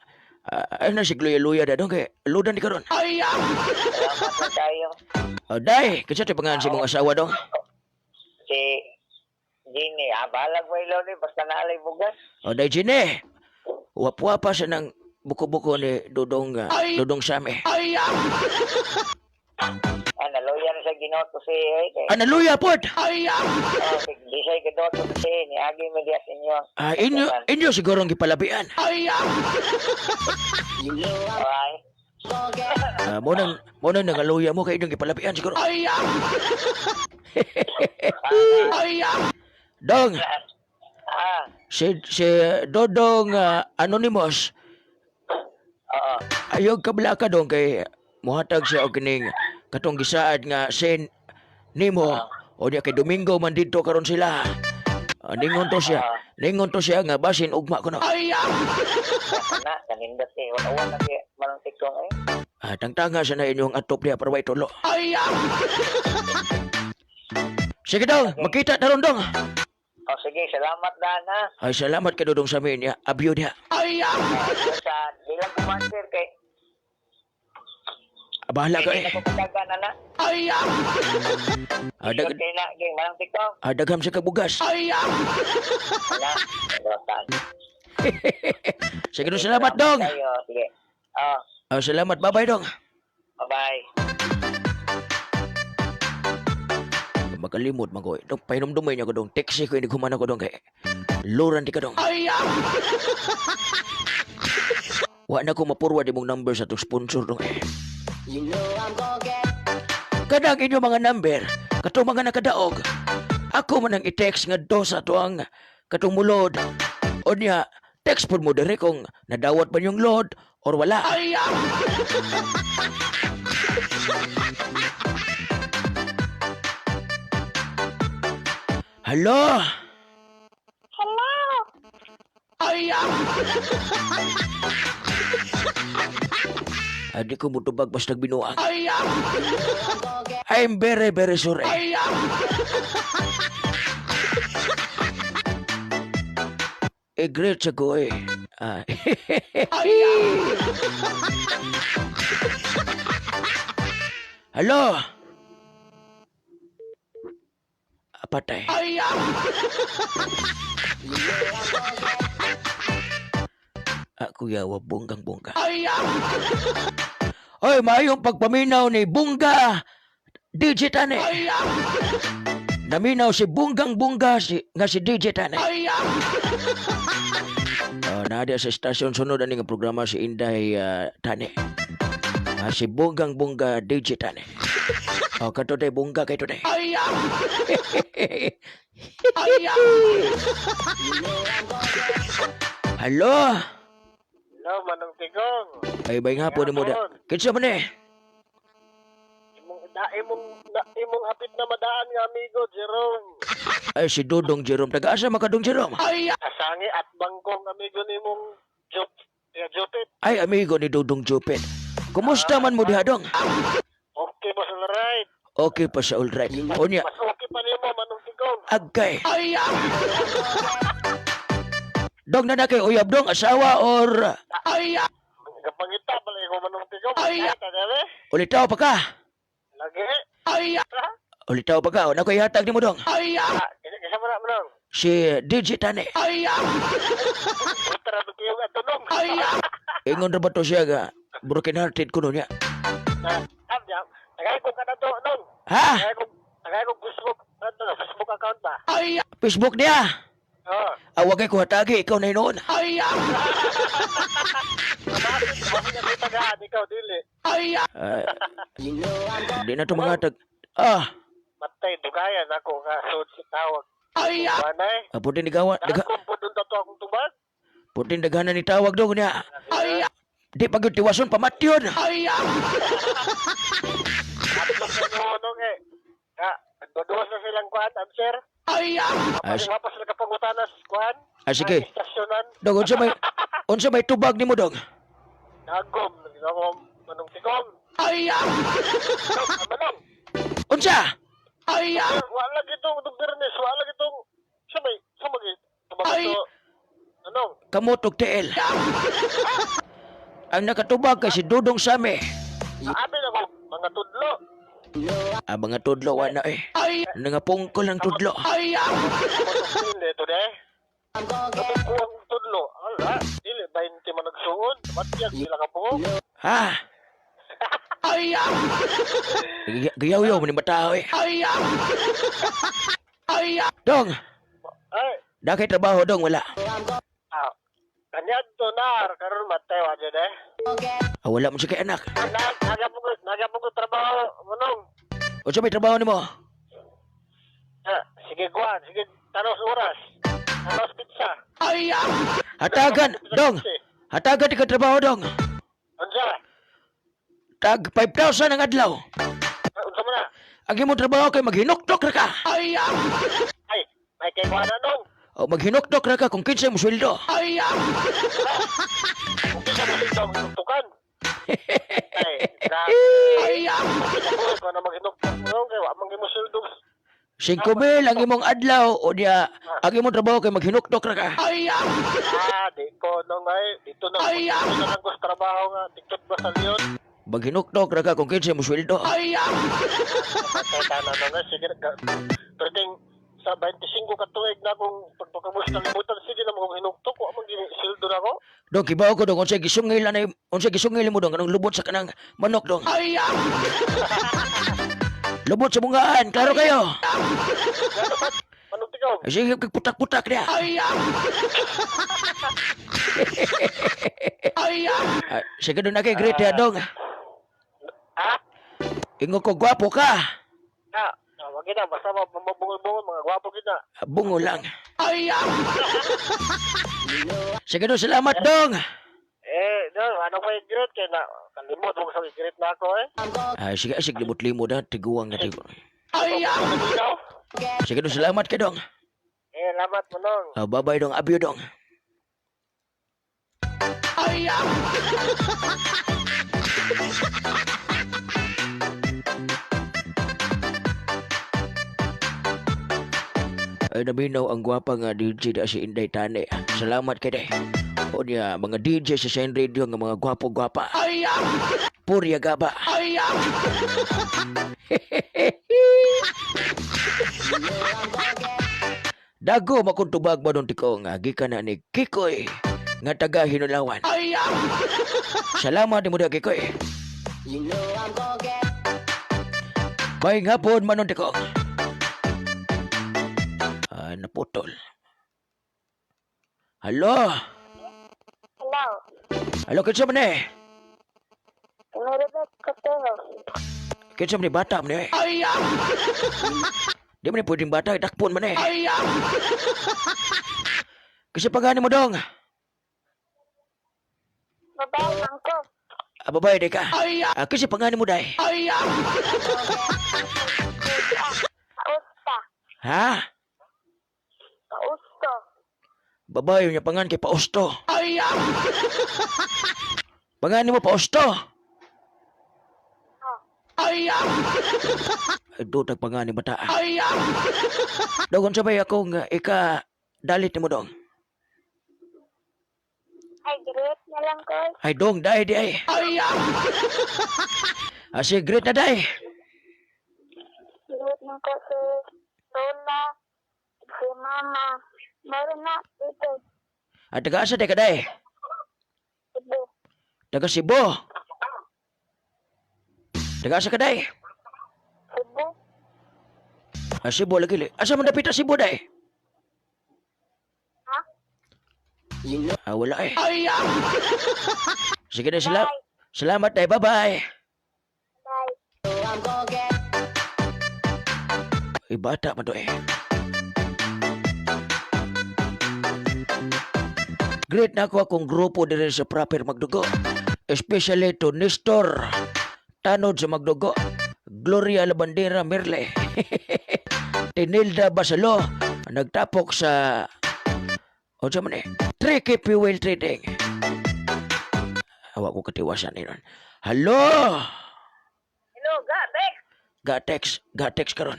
Ah, ay na si Luya-Luya da dong kay ludan di karon. Salamat na tayo. Ah, day, kinsa tay pangalan sa imong asawa dong? Si Ginny, ah, balag ba ilaw ni basta naalay bugas. O day Gine. Wapwa sa nang buko-buko ni Dodong Dodong Sami. Ah, naluya na sa Ginoo si eh. Ah, naluya pod. Oh, di siya ginoto si ni agi mi diya sa inyo. Ah, inyo inyo siguro ang gipalabian. Ay. Ah, mo nang nangaluya mo kay inyong gipalabian siguro. Dong, Ah, si si Dodong Anonymous oo. ayaw kabla ka dong kay muhatag siya og kining katong gisaad nga sen nimo o niya kay Domingo man didto karon sila. Ah, ningon to siya. Ningon to siya nga basin ugma ko na. Na, kanindot eh. Wala wala kay Manong Tikong eh. Ah, tangtanga sa na inyong atop niya para way tulo. Sige dong, magkita na ron dong. Oh, sige, salamat daan ha. Ay, salamat kay Dodong sa amin niya. Abyo niya. Sa di lang kumansir kay Bahala ka hindi eh. na ko katagan ana. Ah, Dag kay na kay Manong Tikong. ah, dagham sa kabugas. Wala. Wala. Sige dong, salamat dong. Tayo, sige. Oh, Ah, salamat. Bye-bye dong. bye-bye. Makalimot man ko. Dong, pahinumdumay niya ko dong. Taxi ko, inighuman ako dong kay. Luran di ka dong. Wa na ko mapurwa di mong number sa itong sponsor dong eh. Kanang inyong mga number, katong mga nakadaog, ako man ang i-text nga do sa tuang katong mulod. O niya, text po mo diri kung nadawat ba yung load or wala. Hello? Hello. Adi ko mutubag basta binuang. I'm very, very sorry. Eh, great sa ko eh. Ah. Hello? Ah, patay. Ah, kuya, wa bonggang bongga. Oy, maayong pagpaminaw ni Bunga DJ Tane. Naminaw si Bunggang Bunga si, nga si DJ Tane. Oh, naa sa istasyon sunod ani nga programa si Inday Tane. Ah, si Bunggang Bunga DJ Tane. Oh, kato day Bunga kay today. Hello? Hello, Manong Tigong. Ay, bay nga po ni mo da. Kinsa man eh? Imong da imong na, imong hapit na madaan nga amigo Jerome. Ay, si Dudong Jerome. Taga-asa makadong Jerome? Asangi at bangkong amigo nimong Jop ya Jopit. Ay, amigo ni Dudong Jupit. Kumusta man mo diha dong? Okay ba sa right? Okay pa sa all right. Unya, Mas okay pa nimo, Manong Tigong. agkay. Dong na na kay uyab dong, asawa or Gapangita pala ikaw, Manong Tigong. Ay, tagali. ulitaw pa ka? Lagi. Ulitaw pa ka. O na ko ihatag ni mo dong. Ah, kisa mo na, Manong. Si DJ Tane. Tara ba kayo at tunong? Ingon ra ba to siya ga? Broken hearted kuno niya. Ah, jam. Tagay ko ka na to, Nong. Ha? Tagay ko Facebook, ano, Facebook account ba? Facebook niya. Oo. Awagay ko hatagi, ikaw na hinoon. Bakit nga kita gaan, ikaw dili. Ah, di na to mga tag... Ah, Matay, dugayan ako nga sud si tawag. Wanay, putin nigawa, daga, daghan po dun to akong tubag. putin daghanan ni tawag dong niya. Di pag yung tiwason, pamatyon. Ato sa inyo nung eh. Nga, nagduduwas na silang kuan, answer. Ah, Wapas sila kapangutanas, kuan. Ah, sige. Ang Istasyonan, Dong, unsa may tubag nimo dong? nagom, nagom, manong tigom. Manong, Unsa? wala gitong Bernes, wala gitong, sa may, tumag ito, anong, Kamot og TL. Ang nakatubag kay si Dudong Sami. Abi na ko, mga tudlo. Ang mga tudlo wala eh. Nangapungkol ang tudlo. Kamot og dili to de. Kamot ko ang tudlo. Ala, dili 20 man nagsuod, matyag sila ka buo. Ha? Giyaw-yaw mo ni batao eh. Dong, Ay, dakay trabaho dong wala. ah, kanyad to na, karon matay wa jud eh. Ah, wala mo siya kay anak. Naga po ko trabaho, manong. Unsa may trabaho nimo? Ah, sige kuan, sige tanos oras. Tanos pizza. Hatagan, dong. Hatagan di ka trabaho dong. Unsa? Tag 5,000 ang adlaw. Unsa man na? Ang imong trabaho kay maghinuktok ra ka. Ay, may kay kuan na nung. O maghinuktok ra ka kung kinsay mo sweldo. Kung kinsa mo dito ang hinuktukan. Ay, grabe. Ay, ko na maghinuktok mo kay wa man gyud mo sweldo. 5,000 ang imong adlaw o niya ang imong trabaho kay maghinuktok ra ka. Ah, di ko nung ay dito na dito na lang ko sa trabaho nga tiktot ba sa leon. Maghinuktok ra ka kung kinsay mo sweldo. Kay tanan nung ay sige pero ting sa 25 ka tuig na akong pagpakabos na libutan sige na akong hinuktok wa man gyud sweldo na ko. Dong kibaw ko dong unsay gisungil anay unsay gisungil mo dong anong lubot sa kanang manok dong. Lubot sa bungaan, klaro kayo. Manong tigaw. Ay, sige, putak-putak niya. Ah, sige doon na kay Great ya dong. Ha? Ingon ko gwapo ka. Na, ah, wag na basta mabungol-bungol mga gwapo gid na. Bungo lang. Sige dong, salamat dong. Eh, no, ano pa yung great kay na kalimot mo sa great na ako eh. Ay, sige, sige, limot-limot na, tiguang na tigo. Ikaw? Sige dong, salamat ka dong. Eh, lamat mo nung. Ah, bye-bye dong, abyo dong. Ay, naminaw ang gwapa nga DJ da si Inday Tane. Salamat kay day. O niya, mga DJ sa Shine Radio nga mga gwapo-gwapa. Purya gaba. Dago makuntubag ba nung tikong gikan na ni Kikoy nga taga Hinulawan. Salamat ni mo da Kikoy. May hapon manong tikong. Ah, naputol. Halo? Hello. Halo, kinsa man eh? Maribel Cotero. Kinsa man ni bata man eh? Di man ni pwedeng bata, dakpon man eh. Kasi pagani mo dong. Babae man ko. Ah, babae di ka. Ah, kasi pangani mo day. Pausta. Ha? Pausto. Babae niya pangan kay Pausto. Pangani mo Pausto. Ay, dutag pangani bata. Dogon sabay akong ika dalit ni mo dong. Ay, great na lang ko. Ay dong dai di ay. Ah, si great na day. Great na ko si Lola, si Mama. Meron na dito. Ah, taga asa day ka day? Cebu. Taga Cebu. Taga asa ka day? Cebu. Ah, Cebu lagi li. Asa man dapit sa Cebu day? Ha? Ah, wala eh. Sige na, salamat. Salamat day. Bye-bye. Bye. Ay, bata man to eh. Great na ako akong grupo diri sa proper Magdugo. Especially to Nestor Tanod sa Magdugo. Gloria Labandera Mirle. Tinilda Basalo nagtapok sa o man eh Tricky Fuel Trading. Awa ko katiwasan ni nun. Hello! Hello, ga, Bex. Gatex, gatex karon.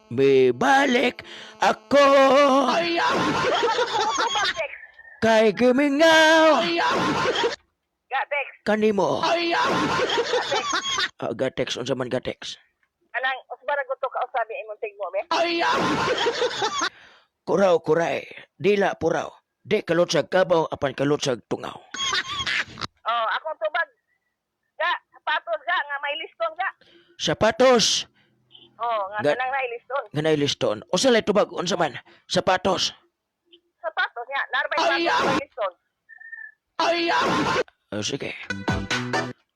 Bibalik ako kay gimingaw Ga, Bex. kanimo. Ah, gatex unsa man gatex? Anang, usbara gusto ka usabi imong tigmo, be? Kuraw kuray, dila puraw. Di kalot sa kabaw apan kalot sa tungaw. Oh, akong tubag. Ga, sapatos ga, nga may liston ga. Sapatos Oh, nga kanang na liston. nga nay liston. Usa lay tubag unsa man? Sapatos. Sapatos nga, narbay sapatos may liston. Oh, sige.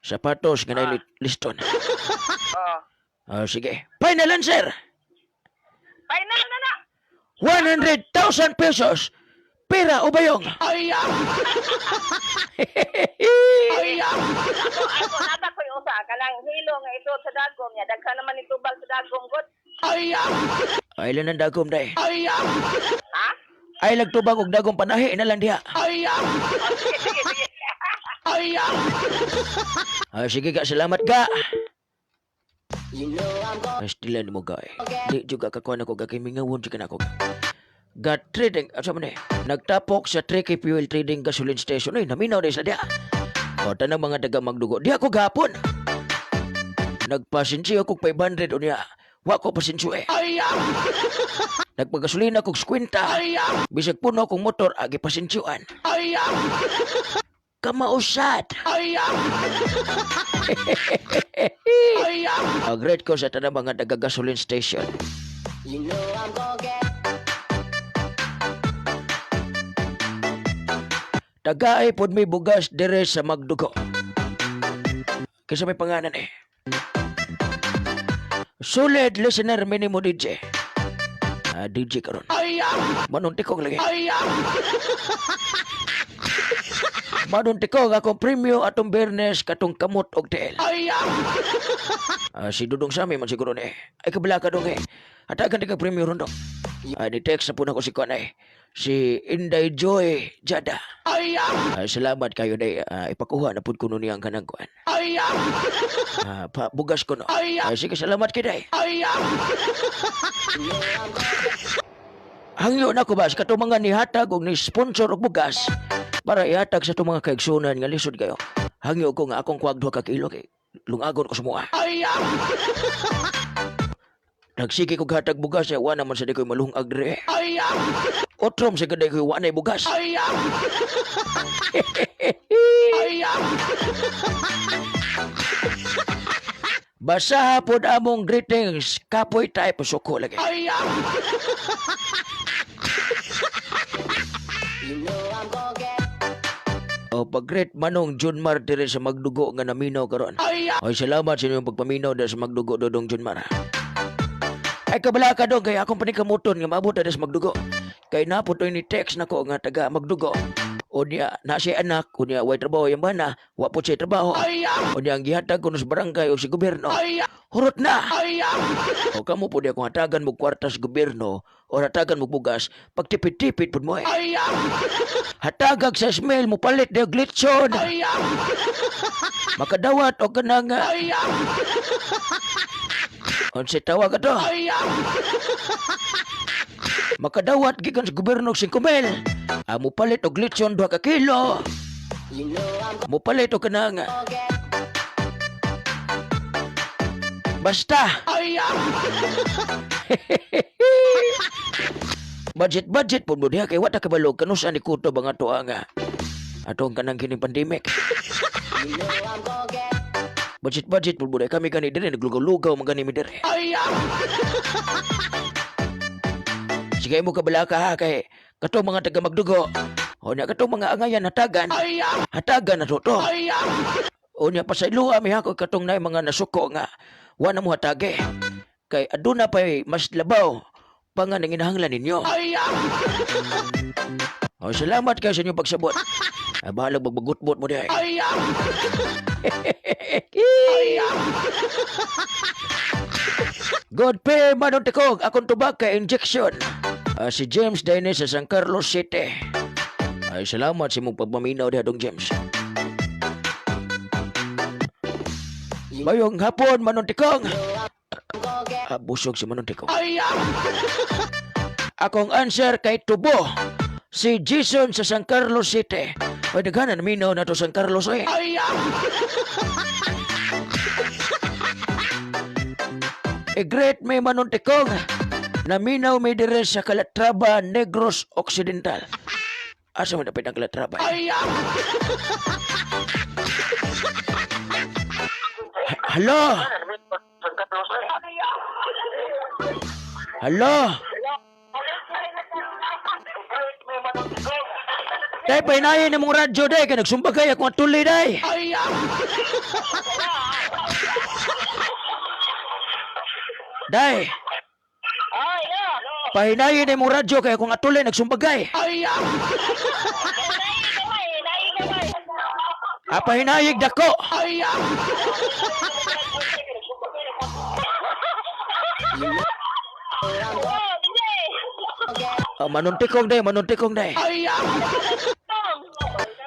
Sapatos nga nay liston. Oh. Oh, sige. Final answer. Final na na. 100,000 pesos. Pera o bayong? Ako, ako, nata ko yung usa. Kanang hilo nga ito sa dagom niya. Daghan naman ni tubag sa dagom, god. Ay lang ang dagom day. Ha? Ay lagtubag og dagom panahi na lang diha. Oh, sige, sige, sige. Ay, sige ka, salamat ka. Pastilan mo ga eh. Di juga kakuha na ko ga kay mingawon jud ka na ako. Ga trading, asa man eh. Nagtapok sa Tricky Fuel Trading Gasoline Station. Ay, naminaw na sila diha. O, tanang mga taga magdugo. Diha ko gapon. Nagpasensyo ako 500 unya. Wa ko pasensyo eh. Nagpagasolina kog 50. Bisag puno akong motor, agi pasensyuan. Kamausad. Great ko sa tanang mga taga gasoline station. Tagaay pod may bugas dire sa Magdugo. Kaysa may pangalan eh. Solid listener minimo DJ. Ah, DJ karon. Manuntikong lagi. Manuntikong akong premyo atong Bernes katong kamot og tiil. Ah, si Dudong Sami man siguro ni. Ay kabila ka dong eh. Hatagan di ka premyo ron dong. Ah, ni text na po na ko si Kuan eh. Si Inday Joy Jada. Ah, salamat kayo day. Ah, ipakuha na pud kuno niyang kanang kuan. Ah, pa, bugas ko no. Ah, sige, salamat kay day. Hangyo na ko ba sa katong mga nihatag og ni sponsor og bugas para ihatag sa itong mga kaigsunan nga lisod kayo. Hangyo ko nga akong kuwag duha ka kilo kay lungagon ko sumua. Nagsige ko hatag bugas eh, wa naman sa di ko'y malungag dire. Otrom sa gaday ko'y wa na'y bugas. Basaha pod among greetings, kapoy tayo pasuko lagi. O pag-greet manong Junmar dire sa magdugo nga naminaw karon. Oy, salamat sa inyong pagpaminaw diri sa magdugo dodong Junmar. Ay kabala ka dong kay akong panikamuton nga maabot na sa magdugo. Kay naputoy ni text nako nga taga magdugo. O niya na siya anak, o niya way trabaho yung bana, wa po siya trabaho. O niya ang gihatag kuno sa barangay o sa gobyerno. Hurot na. O kamo po di akong hatagan mo kwarta sa gobyerno o hatagan mo bugas, pagtipid-tipid pud mo eh. Hatagag sa smell mo palit de glitson. Makadawat o kanang unsay tawag ato? Makadawat gikan sa gobyerno og 5,000. Ah, mopalit og litson 2 ka kilo. Mopalit og kanang basta. Budget budget pud mo diha kay wa ta kabalo kanus ani kutob ang ato ang atong kanang kining pandemic. Budget budget pud mo diha kami gani diri naglugaw-lugaw man gani mi diri. Sige mo kabala ka ha kay katong mga taga magdugo. O nya katong mga angayan hatagan. Hatagan na to to. O nya pasayloa mi hako katong nay mga nasuko nga wa na mo hatage. Kay aduna pay mas labaw pa nga nanginahanglan ninyo. O salamat kayo sa inyong pagsabot. Ay, bahalag magbagutbot mo dihay. God pay manong tikog akong tubag kay injection. Ah, si James Dainis sa San Carlos City. Ay salamat sa imong pagpaminaw diha dong James. Mayong hapon manong tikong. Ah, busog si manong tikong. Akong answer kay tubo. Si Jason sa San Carlos City. Ay, daghanan minaw na to San Carlos eh. I-greet may manuntikong naminaw may dire sa Calatrava, Negros Occidental. Asa mo dapit ang Calatrava? Halo? Halo? Day, pahinayin ang mong radyo, day. Kaya nagsumbagay ako ang tuloy, day. Day, Ay, no. pahinayin ang mong radyo kaya akong atuloy nagsumbagay. Naig gamay, naig gamay. Ah, pahinayig dako. Oh, DJ. Ah, manuntikong day, manuntikong day.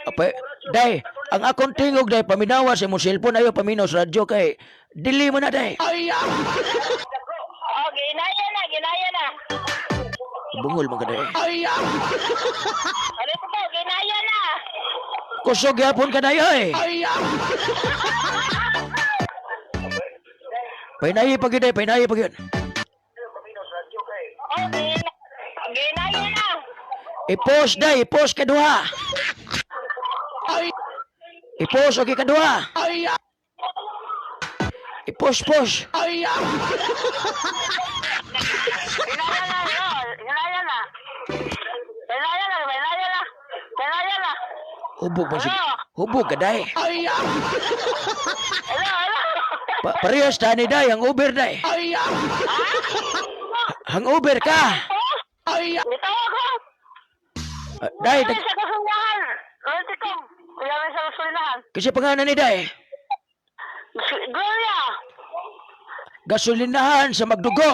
Apa, day, ang akong tingog day paminawa sa imong cellphone ayo paminaw sa radyo kay dili mo na day. Oh, ginaya na, ginaya na. Bungol man ka day. Ano ko po, ginaya na. Kusog gyapon ka day oy. Pahinayi pa gyud day, pahinayi pa gyud. Oh, ginaya na. I-post day, i-post ka duha. I-post okay ka duha. I-post post. Ginaya na, no. Ginaya na. Ginaya na, ginaya na. Ginaya na. Ubog man si Ano? Hubog ka, day. Hello, hello. Parehas tani, day. Hangover, day. Hangover ka. Bitaw ako. Ah, day, Kami sa kasunyahan. Manong Tikong. Kami sa kasunyahan. kasi pangalan ni day. Gloria. Gasolinahan sa magdugo.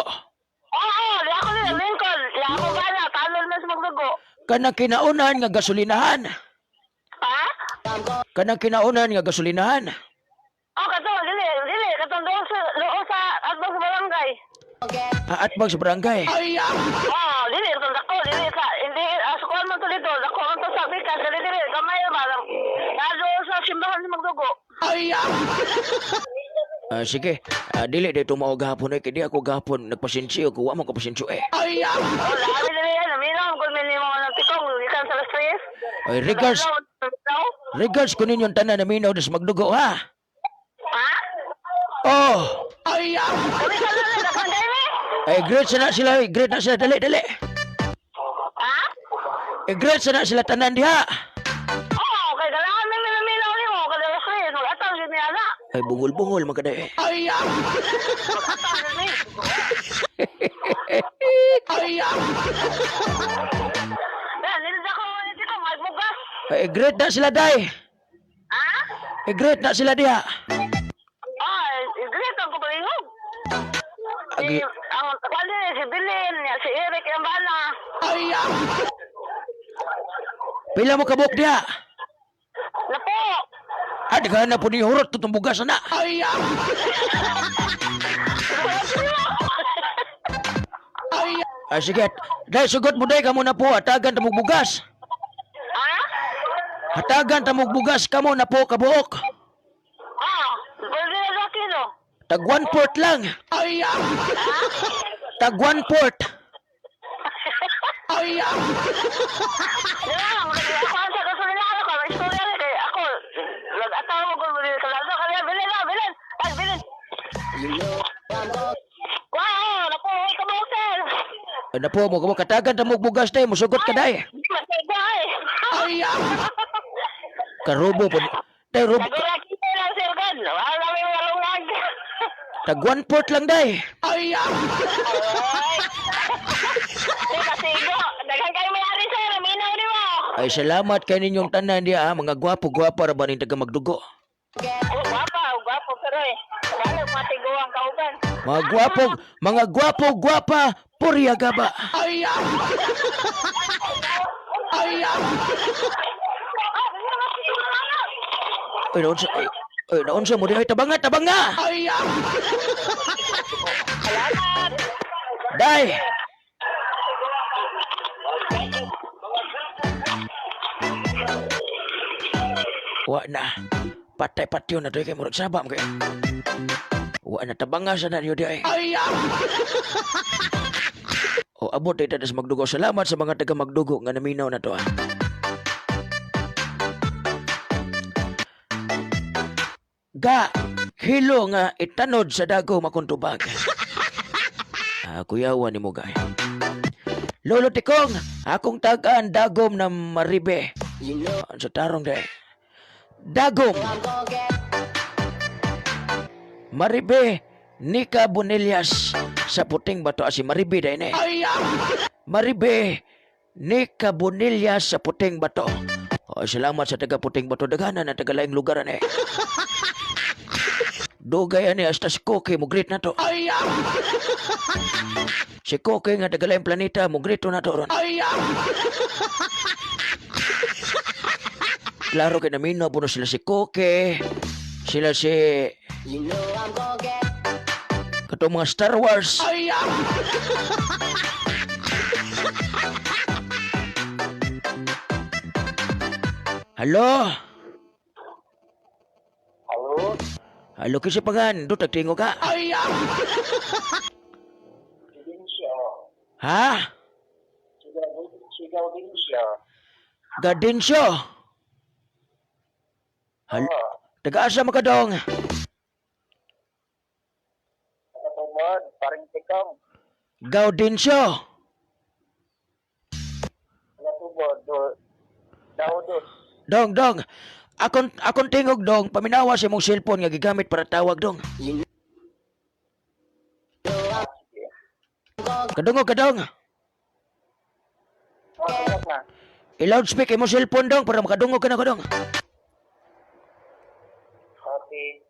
Oo, di ako ni Lincoln. Di ako bana. Talon na sa magdugo. Kanang kinaunan nga gasolinahan. Ha? Kanang kinaunan nga gasolinahan. Oh, kato, dili, dili. Katong doon sa atbang sa barangay. Aatbag sa barangay. Oh, dili, katong dako, dili sa, hindi, sukuan man to dito. Dako man to sa bikas, dili, dili, gamay ba lang. Na doon sa simbahan sa magdugo. Ah, sige, ah, dili dito mao gahapon eh. Kaya di ako gahapon nagpasensyo ko. Wa man ko pasensyo eh. Oh, labi dili yan. Minom, kung minimo ng tikong, gikan sa alas 3. Ay, regards, regards ko ninyong tanan na minaw des magdugo ha. Ha? Oh, Kami sa lula, dakang kayo eh. ay great sana sila, eh. Great na sila, dali, dali. Ha? Eh, great sana sila tanan diha. Oo, kay galahan na minaminaw nimo, kada alas 3, mag-ataw yun niya na. Ay, bungol-bungol magkada eh. Mag-ataw yun ni. Yan, nilda ko ni tikong, magbugas. Ay, great na sila, day. Ha? Eh, great na sila diha. Ah, great ang kumalingog. Si, Agi, ang kwali, si Bilin, si Eric yung bana. Pila mo kabuk diha. Napo! Ah, daghan na po ni hurot tutong bugas na. Ay, sige. Day, sugot mo day kamo na po. Hatagan tamog bugas. Ha? Hatagan tamog bugas kamo na po kabuok. Ah, pwede na sa kilo. Tag 1/4 lang. Tag 1/4. Di ba, ako ang sa kasulinahan ako, may istorya rin kay ako, nag-ataw mo kung bilin ka lang, kaya bilin na, bilin! Ay, bilin! Wow, napo, uy, kabutel! Ay, na po mo kamo katagan tamog bugas day. Musugot ka day. Masaya eh! Karubo po. Day, rubo. Nagura kita lang, Sir God. Wala may malungag. Tag 1/4 lang day. Ay! Sir, kasigo. Daghan kayo may-ari, sir. Minaw ni mo. Ay, salamat kay ninyong tanan diha ha. Mga gwapo-gwapo ra ba ning taga magdugo. Oh, gwapa, gwapo pero eh. Wala matigo ang kauban. Mga gwapo, mga gwapo, gwapa, purya gaba. Ay, naunsa, ay, ay, naunsa mo diha. Ay, tabanga, tabanga! Salamat. Day! Wa na. Patay patyo na to kay murag saba mo kayo. Wa na tabanga sa na niyo di ay. O abot ay tadas magdugo. Salamat sa mga taga magdugo nga naminaw na to ah. Ga, hilo nga itanod sa dago makuntubag. Ah, kuyawa ni mo gay. Lolo Tikong, akong tagaan dagom na maribe. Ah, sa tarong day. Dagom. Maribe, Nika Bonillas sa puting bato. Ah, si Maribe day ni. Maribe, Nika Bonillas sa puting bato. Oh, salamat sa taga puting bato. Daghanan na taga laing lugar ani. Dugay ani hasta si Koke mo greet na to. Si Koke nga taga laing planeta mo greet na to ron. Klaro kay naminaw po na sila si Koke, sila si katong mga Star Wars. Halo? Halo? Halo kasi pangan, do tagtingo ka. Gaudencio. Ha? Si Gaudencio. Gadencio. Hal Taga-asa mo ka dong? Tumod, paring tikong. Gaudencio. Tumod, Daudos. Dong, dong. Akong tingog, dong, paminawa sa imong cellphone nga gigamit para tawag, dong. Kadungog ka, dong. Oh, tungod na. I-loudspeak imong cellphone, dong, para makadungog ka na ko, dong. Okay.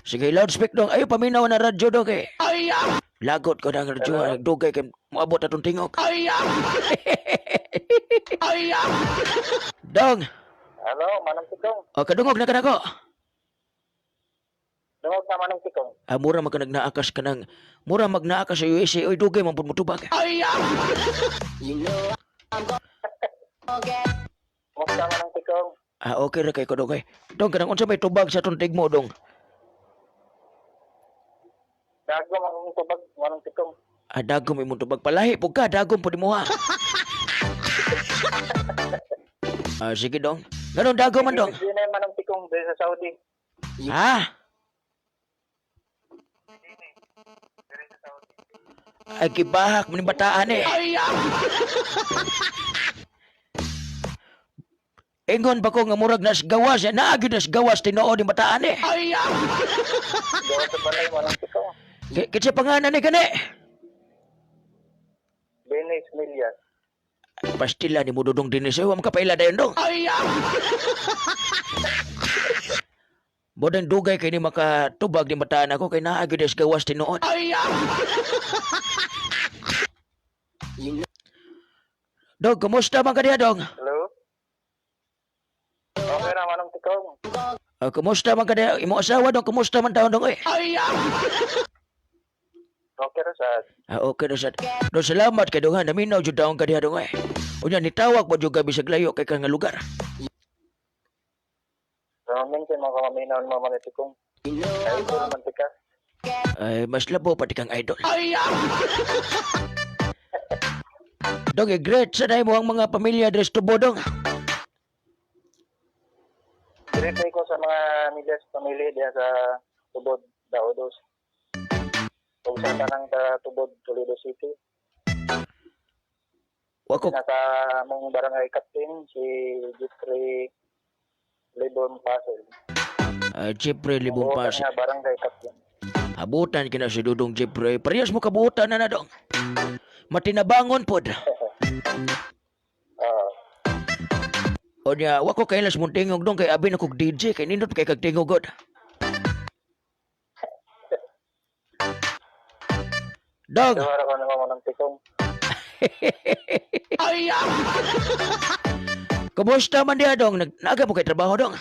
Sige, loudspeak, dong. Ayo paminaw na radyo, dong, eh. Lagot ko na ang radyo. Nagdugay kay moabot atong tingog. Dong, Hello, Manong Tikong. o kadungog na ka na ko. Dungog na, Manong Tikong. Ah, mura man ka nagnaakas ka ng mura magnaakas sa USA, oy, dugay man pud motubag. Kumusta, Manong Tikong? Ah, okay ra kay ko, dong, eh. Dong, kanang unsa may tubag sa atong tigmo, dong? Dago akong tubag, Manong Tikong. Ah, dagom imong tubag, palahi pud ka, dagom pud imo ha. Ah, sige, dong. Ganun dagom man, dong. Hindi na yung Manong Tikong dito sa Saudi. Ha? Ay, gibahak mo ni bataan eh. Ingon ba ko nga murag nas gawas, eh, naa gyud nas gawas tinuod ni bataan eh. Gawa sa balay, Manong Tikong. Kinsa pangalan ni gani? Dennis Millas. Pastila ni mo dudong dinis eh, wa makapaila dayon, dong. Bodeng dugay kay ni makatubag ni bataan ako kay naa gyud nas gawas tinuod. Dong, kumusta man ka diha, dong? Hello? Okay na, Manong Tikong. Ah, kumusta man ka diha? Imo asawa, dong, kumusta man taon, dong, eh? Okay ra sad. Ah, okay na sad. Dong, salamat kay dong ha. Naminaw jud taon ka diha, dong, eh. Unya nitawag pa jud ka bisag layo kay ka nga lugar. Ramen kay mga kamaminaw mo, Manong Tikong. Ay, ito naman tika. Ay, mas labo pati kang idol. Dong, i-great sa mo ang mga pamilya dres tubo, dong. Direte ko sa mga Miles pamilya diya sa Tubod, Daodos. Ug sa tanang ta Tubod, Toledo City. Wa ko Nasa mong barangay captain si Jeffrey Libon Pasel. Jeffrey Libong Oo, Pas. nga barangay captain. Abutan kina si Dudong Jeffrey. Parehas mo kabuotan na na, dong. Matinabangon pod. Ah, O niya, wa ko kailas mong tingog, dong, kay abi na kog DJ kay nindot kay kag tingog god. Dong, Duwara ko naman, Manong Tikong. kumusta man diha, dong? Naaga mo kay trabaho, dong?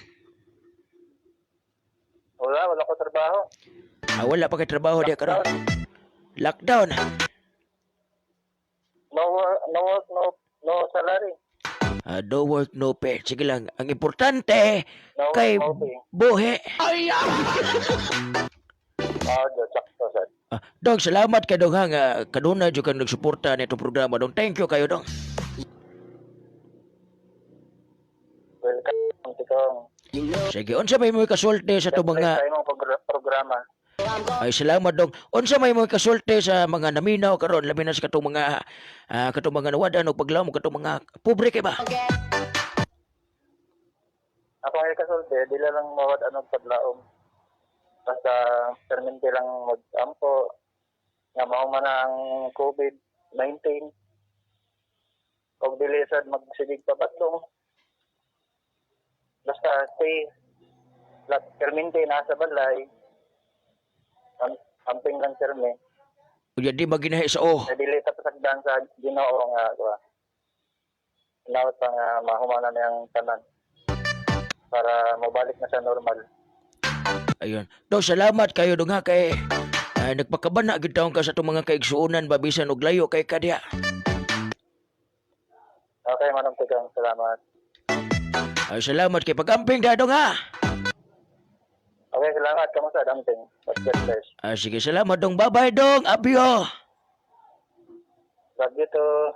Wala, wala ko trabaho. Ah, wala pa kay trabaho diha karon. Lockdown. No, no work, no salary. Ah, no work, no pay. Sige lang. Ang importante No work, kay no pay. buhi. Ah, do, sakto sad. Ah, dong, salamat kay dong ha nga kadunay jud kang nagsuporta nitong programa, dong. Thank you kayo, dong. Welcome, Manong Tikong. Sige, unsa may mo kasulti sa to mga Sa imong programa. Ay, salamat, dong. Unsa may mo kasulti sa mga naminaw karon, labi na sa katong mga nawadan og paglaom, katong mga pobre kay ba? Ako ang kasulti, di lang mawad anong paglaom. Basta permente lang mag-ampo nga mahuman na ang COVID-19. Og dili sad magsigig pa batlong. Basta stay lat permente na sa balay. Amping lang perme. Unya di maginahi sa oh. Na dili ta pasagdan sa Ginoo nga kuha. Nawat pa nga mahuman na niyang tanan para mabalik na sa normal. Ayun. Dong, salamat kayo, dong, ha, kay ay, nagpakabana gyud taon ka sa itong mga kaigsuonan ba bisan og layo kay kadya. Okay, Manong Tigang, salamat. Ay, salamat kay pag-amping da, dong, ha. Okay, salamat. Kamusta, Damping? God bless. Ah, sige, salamat, dong. Bye-bye, dong. Abyo. Love you too.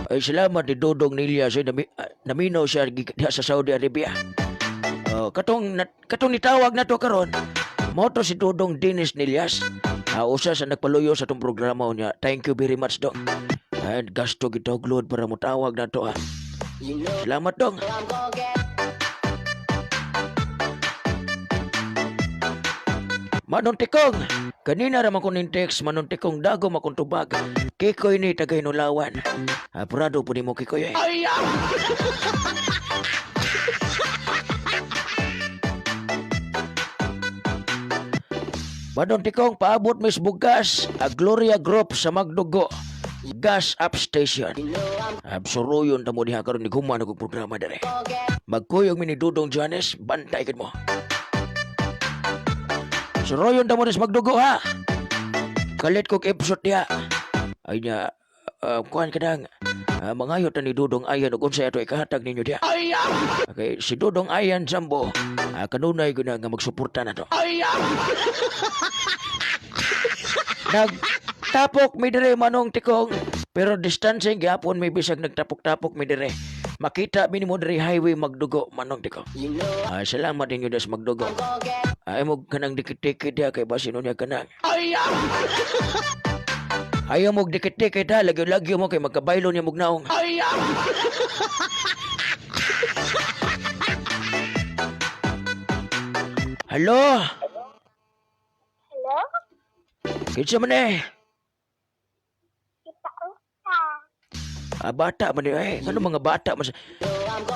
Ay, salamat ni Dodong Nilya. Siya, naminaw siya diha sa Saudi Arabia. Oh, katong nitawag na to karon. Mao to si Dodong Dennis Nilias. Ah, usa sa nagpaluyo sa tong programa niya. Thank you very much, dong. Ay, gasto gitog load para mutawag na to ha. Salamat dong. Manong Tikong, kanina raman ko ning text, Manong Tikong, dago makong tubag. Kikoy ni tagay nulawan. Prado po ni mo Kikoy eh. Manong Tikong, paabot mis bugas, a Gloria Group sa Magdugo. Gas up station. Absuruyon ta mo diha karon ni human og programa dere. Magkuyog mi ni Dudong Johannes, bantay kid mo. Suruyon ta mo dis Magdugo ha. Kalit kog episode diha. Ay nya, kuan ka nang, mangayo ta ni Dudong Ayan ug unsay ato ikahatag ninyo diha. Okay, si Dudong Ayan Sambo, kanunay gyud na nga magsuporta na to. Nagtapok mi dire Manong Tikong, pero distancing gyapon mi bisag nagtapok-tapok mi dire. Makita mi nimo dire highway Magdugo Manong Tikong. Salamat ninyo das Magdugo. Ay mo kanang dikit-dikit diha kay basin unya kanang. Ayaw mo dikit-dikit ha, lagyo-lagyo mo kay magkabaylo niya mugnaong. Hello? Hello? Kinsa man eh? Kita usa. Bata man eh. Ano mga bata man?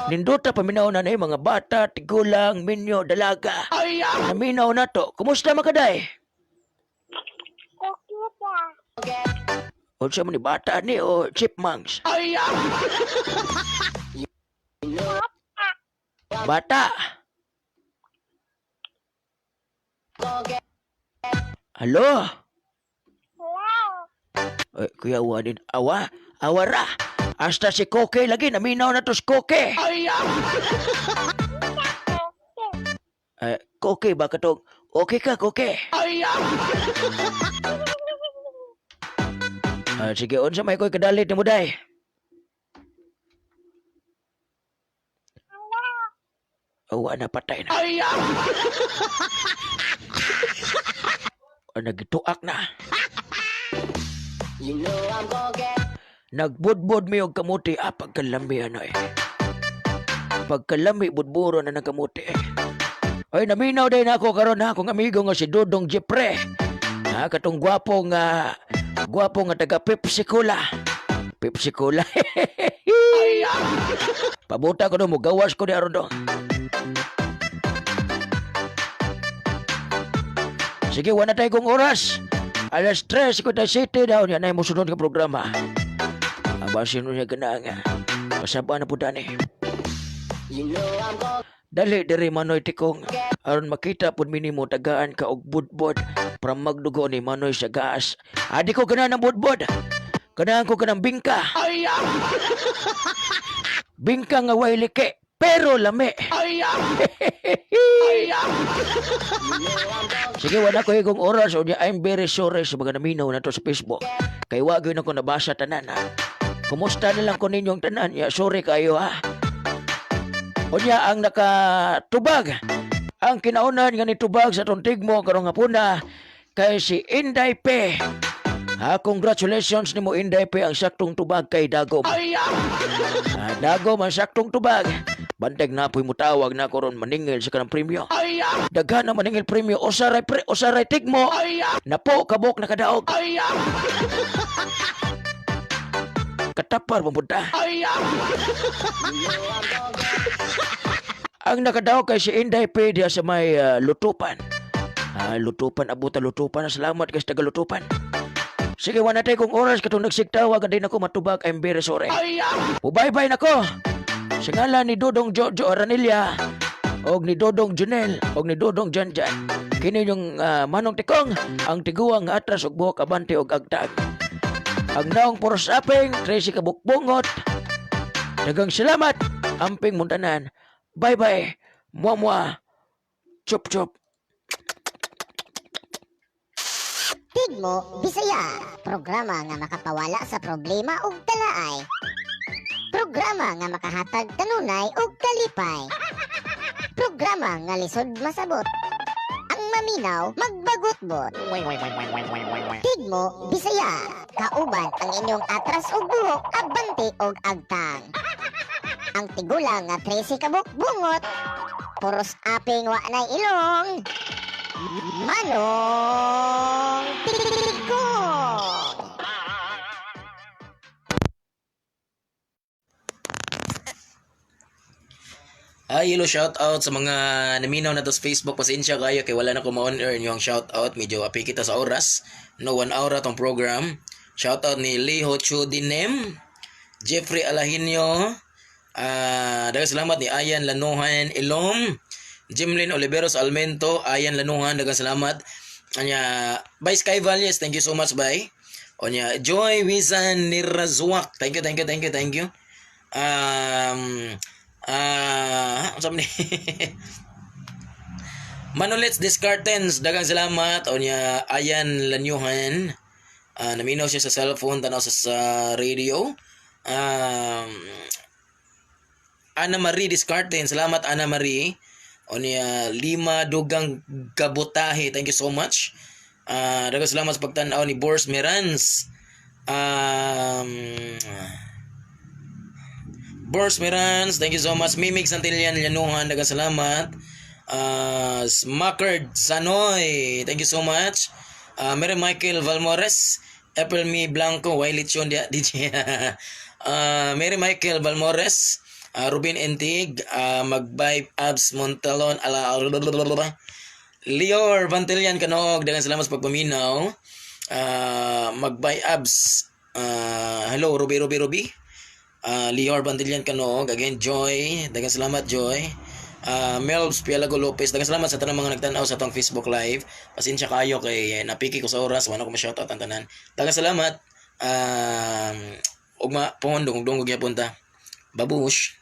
Nindota paminaw na eh, mga bata, tigulang, minyo, dalaga. Naminaw na to. Kumusta makaday? Kukita. Unsa man ni bata ni o chipmunks? Bata. Hello? Hello? Ay, kuya awa din. Awa? Awara. Hasta si Koke lagi. Naminaw na to si Koke. Ay, Koke ba katong? Okay ka, Koke? Sige, unsa may koy kadalit ni Muday? Awa na, patay na. Nagituak na. Nagbudbud mi og kamuti. Pagkalami ano eh. Pagkalami, budburo na ng kamuti eh. Ay, naminaw din ako karon ha, akong amigo nga si Dudong Jepre. Ha, katong gwapo nga taga Pepsi Cola. Pepsi Cola. Pabuta ko do, mugawas ko di aron do. Sige, wala tayo kong oras. Alas 3:57 daw niya na yung musunod nga programa. Abasin mo niya ganang. Pasaba na po dani. Dali diri Manoy Tikong. Aron makita pud minimo tagaan ka og budbod para magdugo ni Manoy sa gas. Adi ko ganahan ng budbod. Ganahan ko kanang bingka. Bingka nga way like, pero lami. Sige, wala ko higong oras. O niya, I'm very sorry sa mga naminaw na to sa Facebook. Kay wa gyud ako nabasa tanan ha. Kumusta na lang ko ninyong tanan? Ya, sorry kayo ha. Unya ang nakatubag. Ang kinaunan nga nitubag sa atong tigmo karong hapuna kay si Inday P. Ha, congratulations nimo Inday P, ang saktong tubag kay Dagom. Dagom ang saktong tubag. Banteg na po'y mutawag na ko ron maningil sa kanang premyo. Daghan na maningil premyo, usaray pre, usaray tigmo. Napo kabok nakadaog. Katapar mapunta. Ang nakadaog kay si Inday P diha sa may Lutupan. Lutupan, abuta Lutupan. Salamat kay sa taga Lutupan. Sige, wala tayo kung oras katong nagsigtawag, hindi na ko matubag. I'm very sorry. Bye-bye na ko. Sa ngalan ni Dodong Jojo Aranilla, og ni Dodong Junel, og ni Dodong Janjan. Kini yung Manong Tikong, ang tiguang atras og buhok abante og agtag. Ang naong puros aping, Tracy Kabukbungot. Dagang salamat, amping muntanan. Bye-bye, mua-mua, chup-chup. Tigmo Bisaya, programa nga makapawala sa problema ug talaay. Programa nga makahatag kanunay ug kalipay. Programa nga lisod masabot. Ang maminaw, magbagutbot. Tigmo Bisaya, kauban ang inyong atras og buhok, abante og agtang. Ang tigulang nga 13 ka bungot, puros aping wa nay ilong. Manong Tigong! Ay, hello, shout out sa mga naminaw na to sa Facebook. Pasensya kayo kay wala na ko ma-on air inyong shout out. Medyo api kita sa oras. No, 1 hour atong program. Shout out ni Leho Chudinem, Jeffrey Alahinyo, daghang salamat ni Ayan Lanuhan Ilom, Jimlin Oliveros Almento, Ayan Lanuhan, daghang salamat. Anya, bye Sky Valles, thank you so much, bye. Onya, Joy Wizan Nirazwak, thank you, thank you, thank you, thank you. Unsa man ni? Manolets Descartens, daghang salamat. Onya, Ayan Lanyuhan. Naminaw siya sa cellphone, tanaw sa radio. Ana Marie Descarten, salamat, Ana Marie. Onya, lima dugang kabutahe, thank you so much. Daghang salamat sa pagtan-aw ni Boris Mirans. Boris Mirans, thank you so much. Mimik Santillan Llanuhan, daghang salamat. Smackerd Sanoy, thank you so much. Mary Michael Valmores, Apple Me Blanco, Wiley Chon DJ. Mary Michael Valmores, Ruben Entig, Magbay Abs Montalon, ala, Lior Bantilyan Kanog, daghang salamat sa pagpaminaw. Magbay Abs, hello Ruby Ruby Ruby. Lior Bantilyan Kanog, again Joy, daghang salamat, Joy. Melbs Pialago Lopez, daghang salamat sa tanang mga nagtan-aw sa atong Facebook Live. Pasensya kayo kay napiki ko sa oras, wala ko ma-shoutout ang tanan. Daghang salamat. Ugma pohon, dungog-dungog gyapon ta. Babush.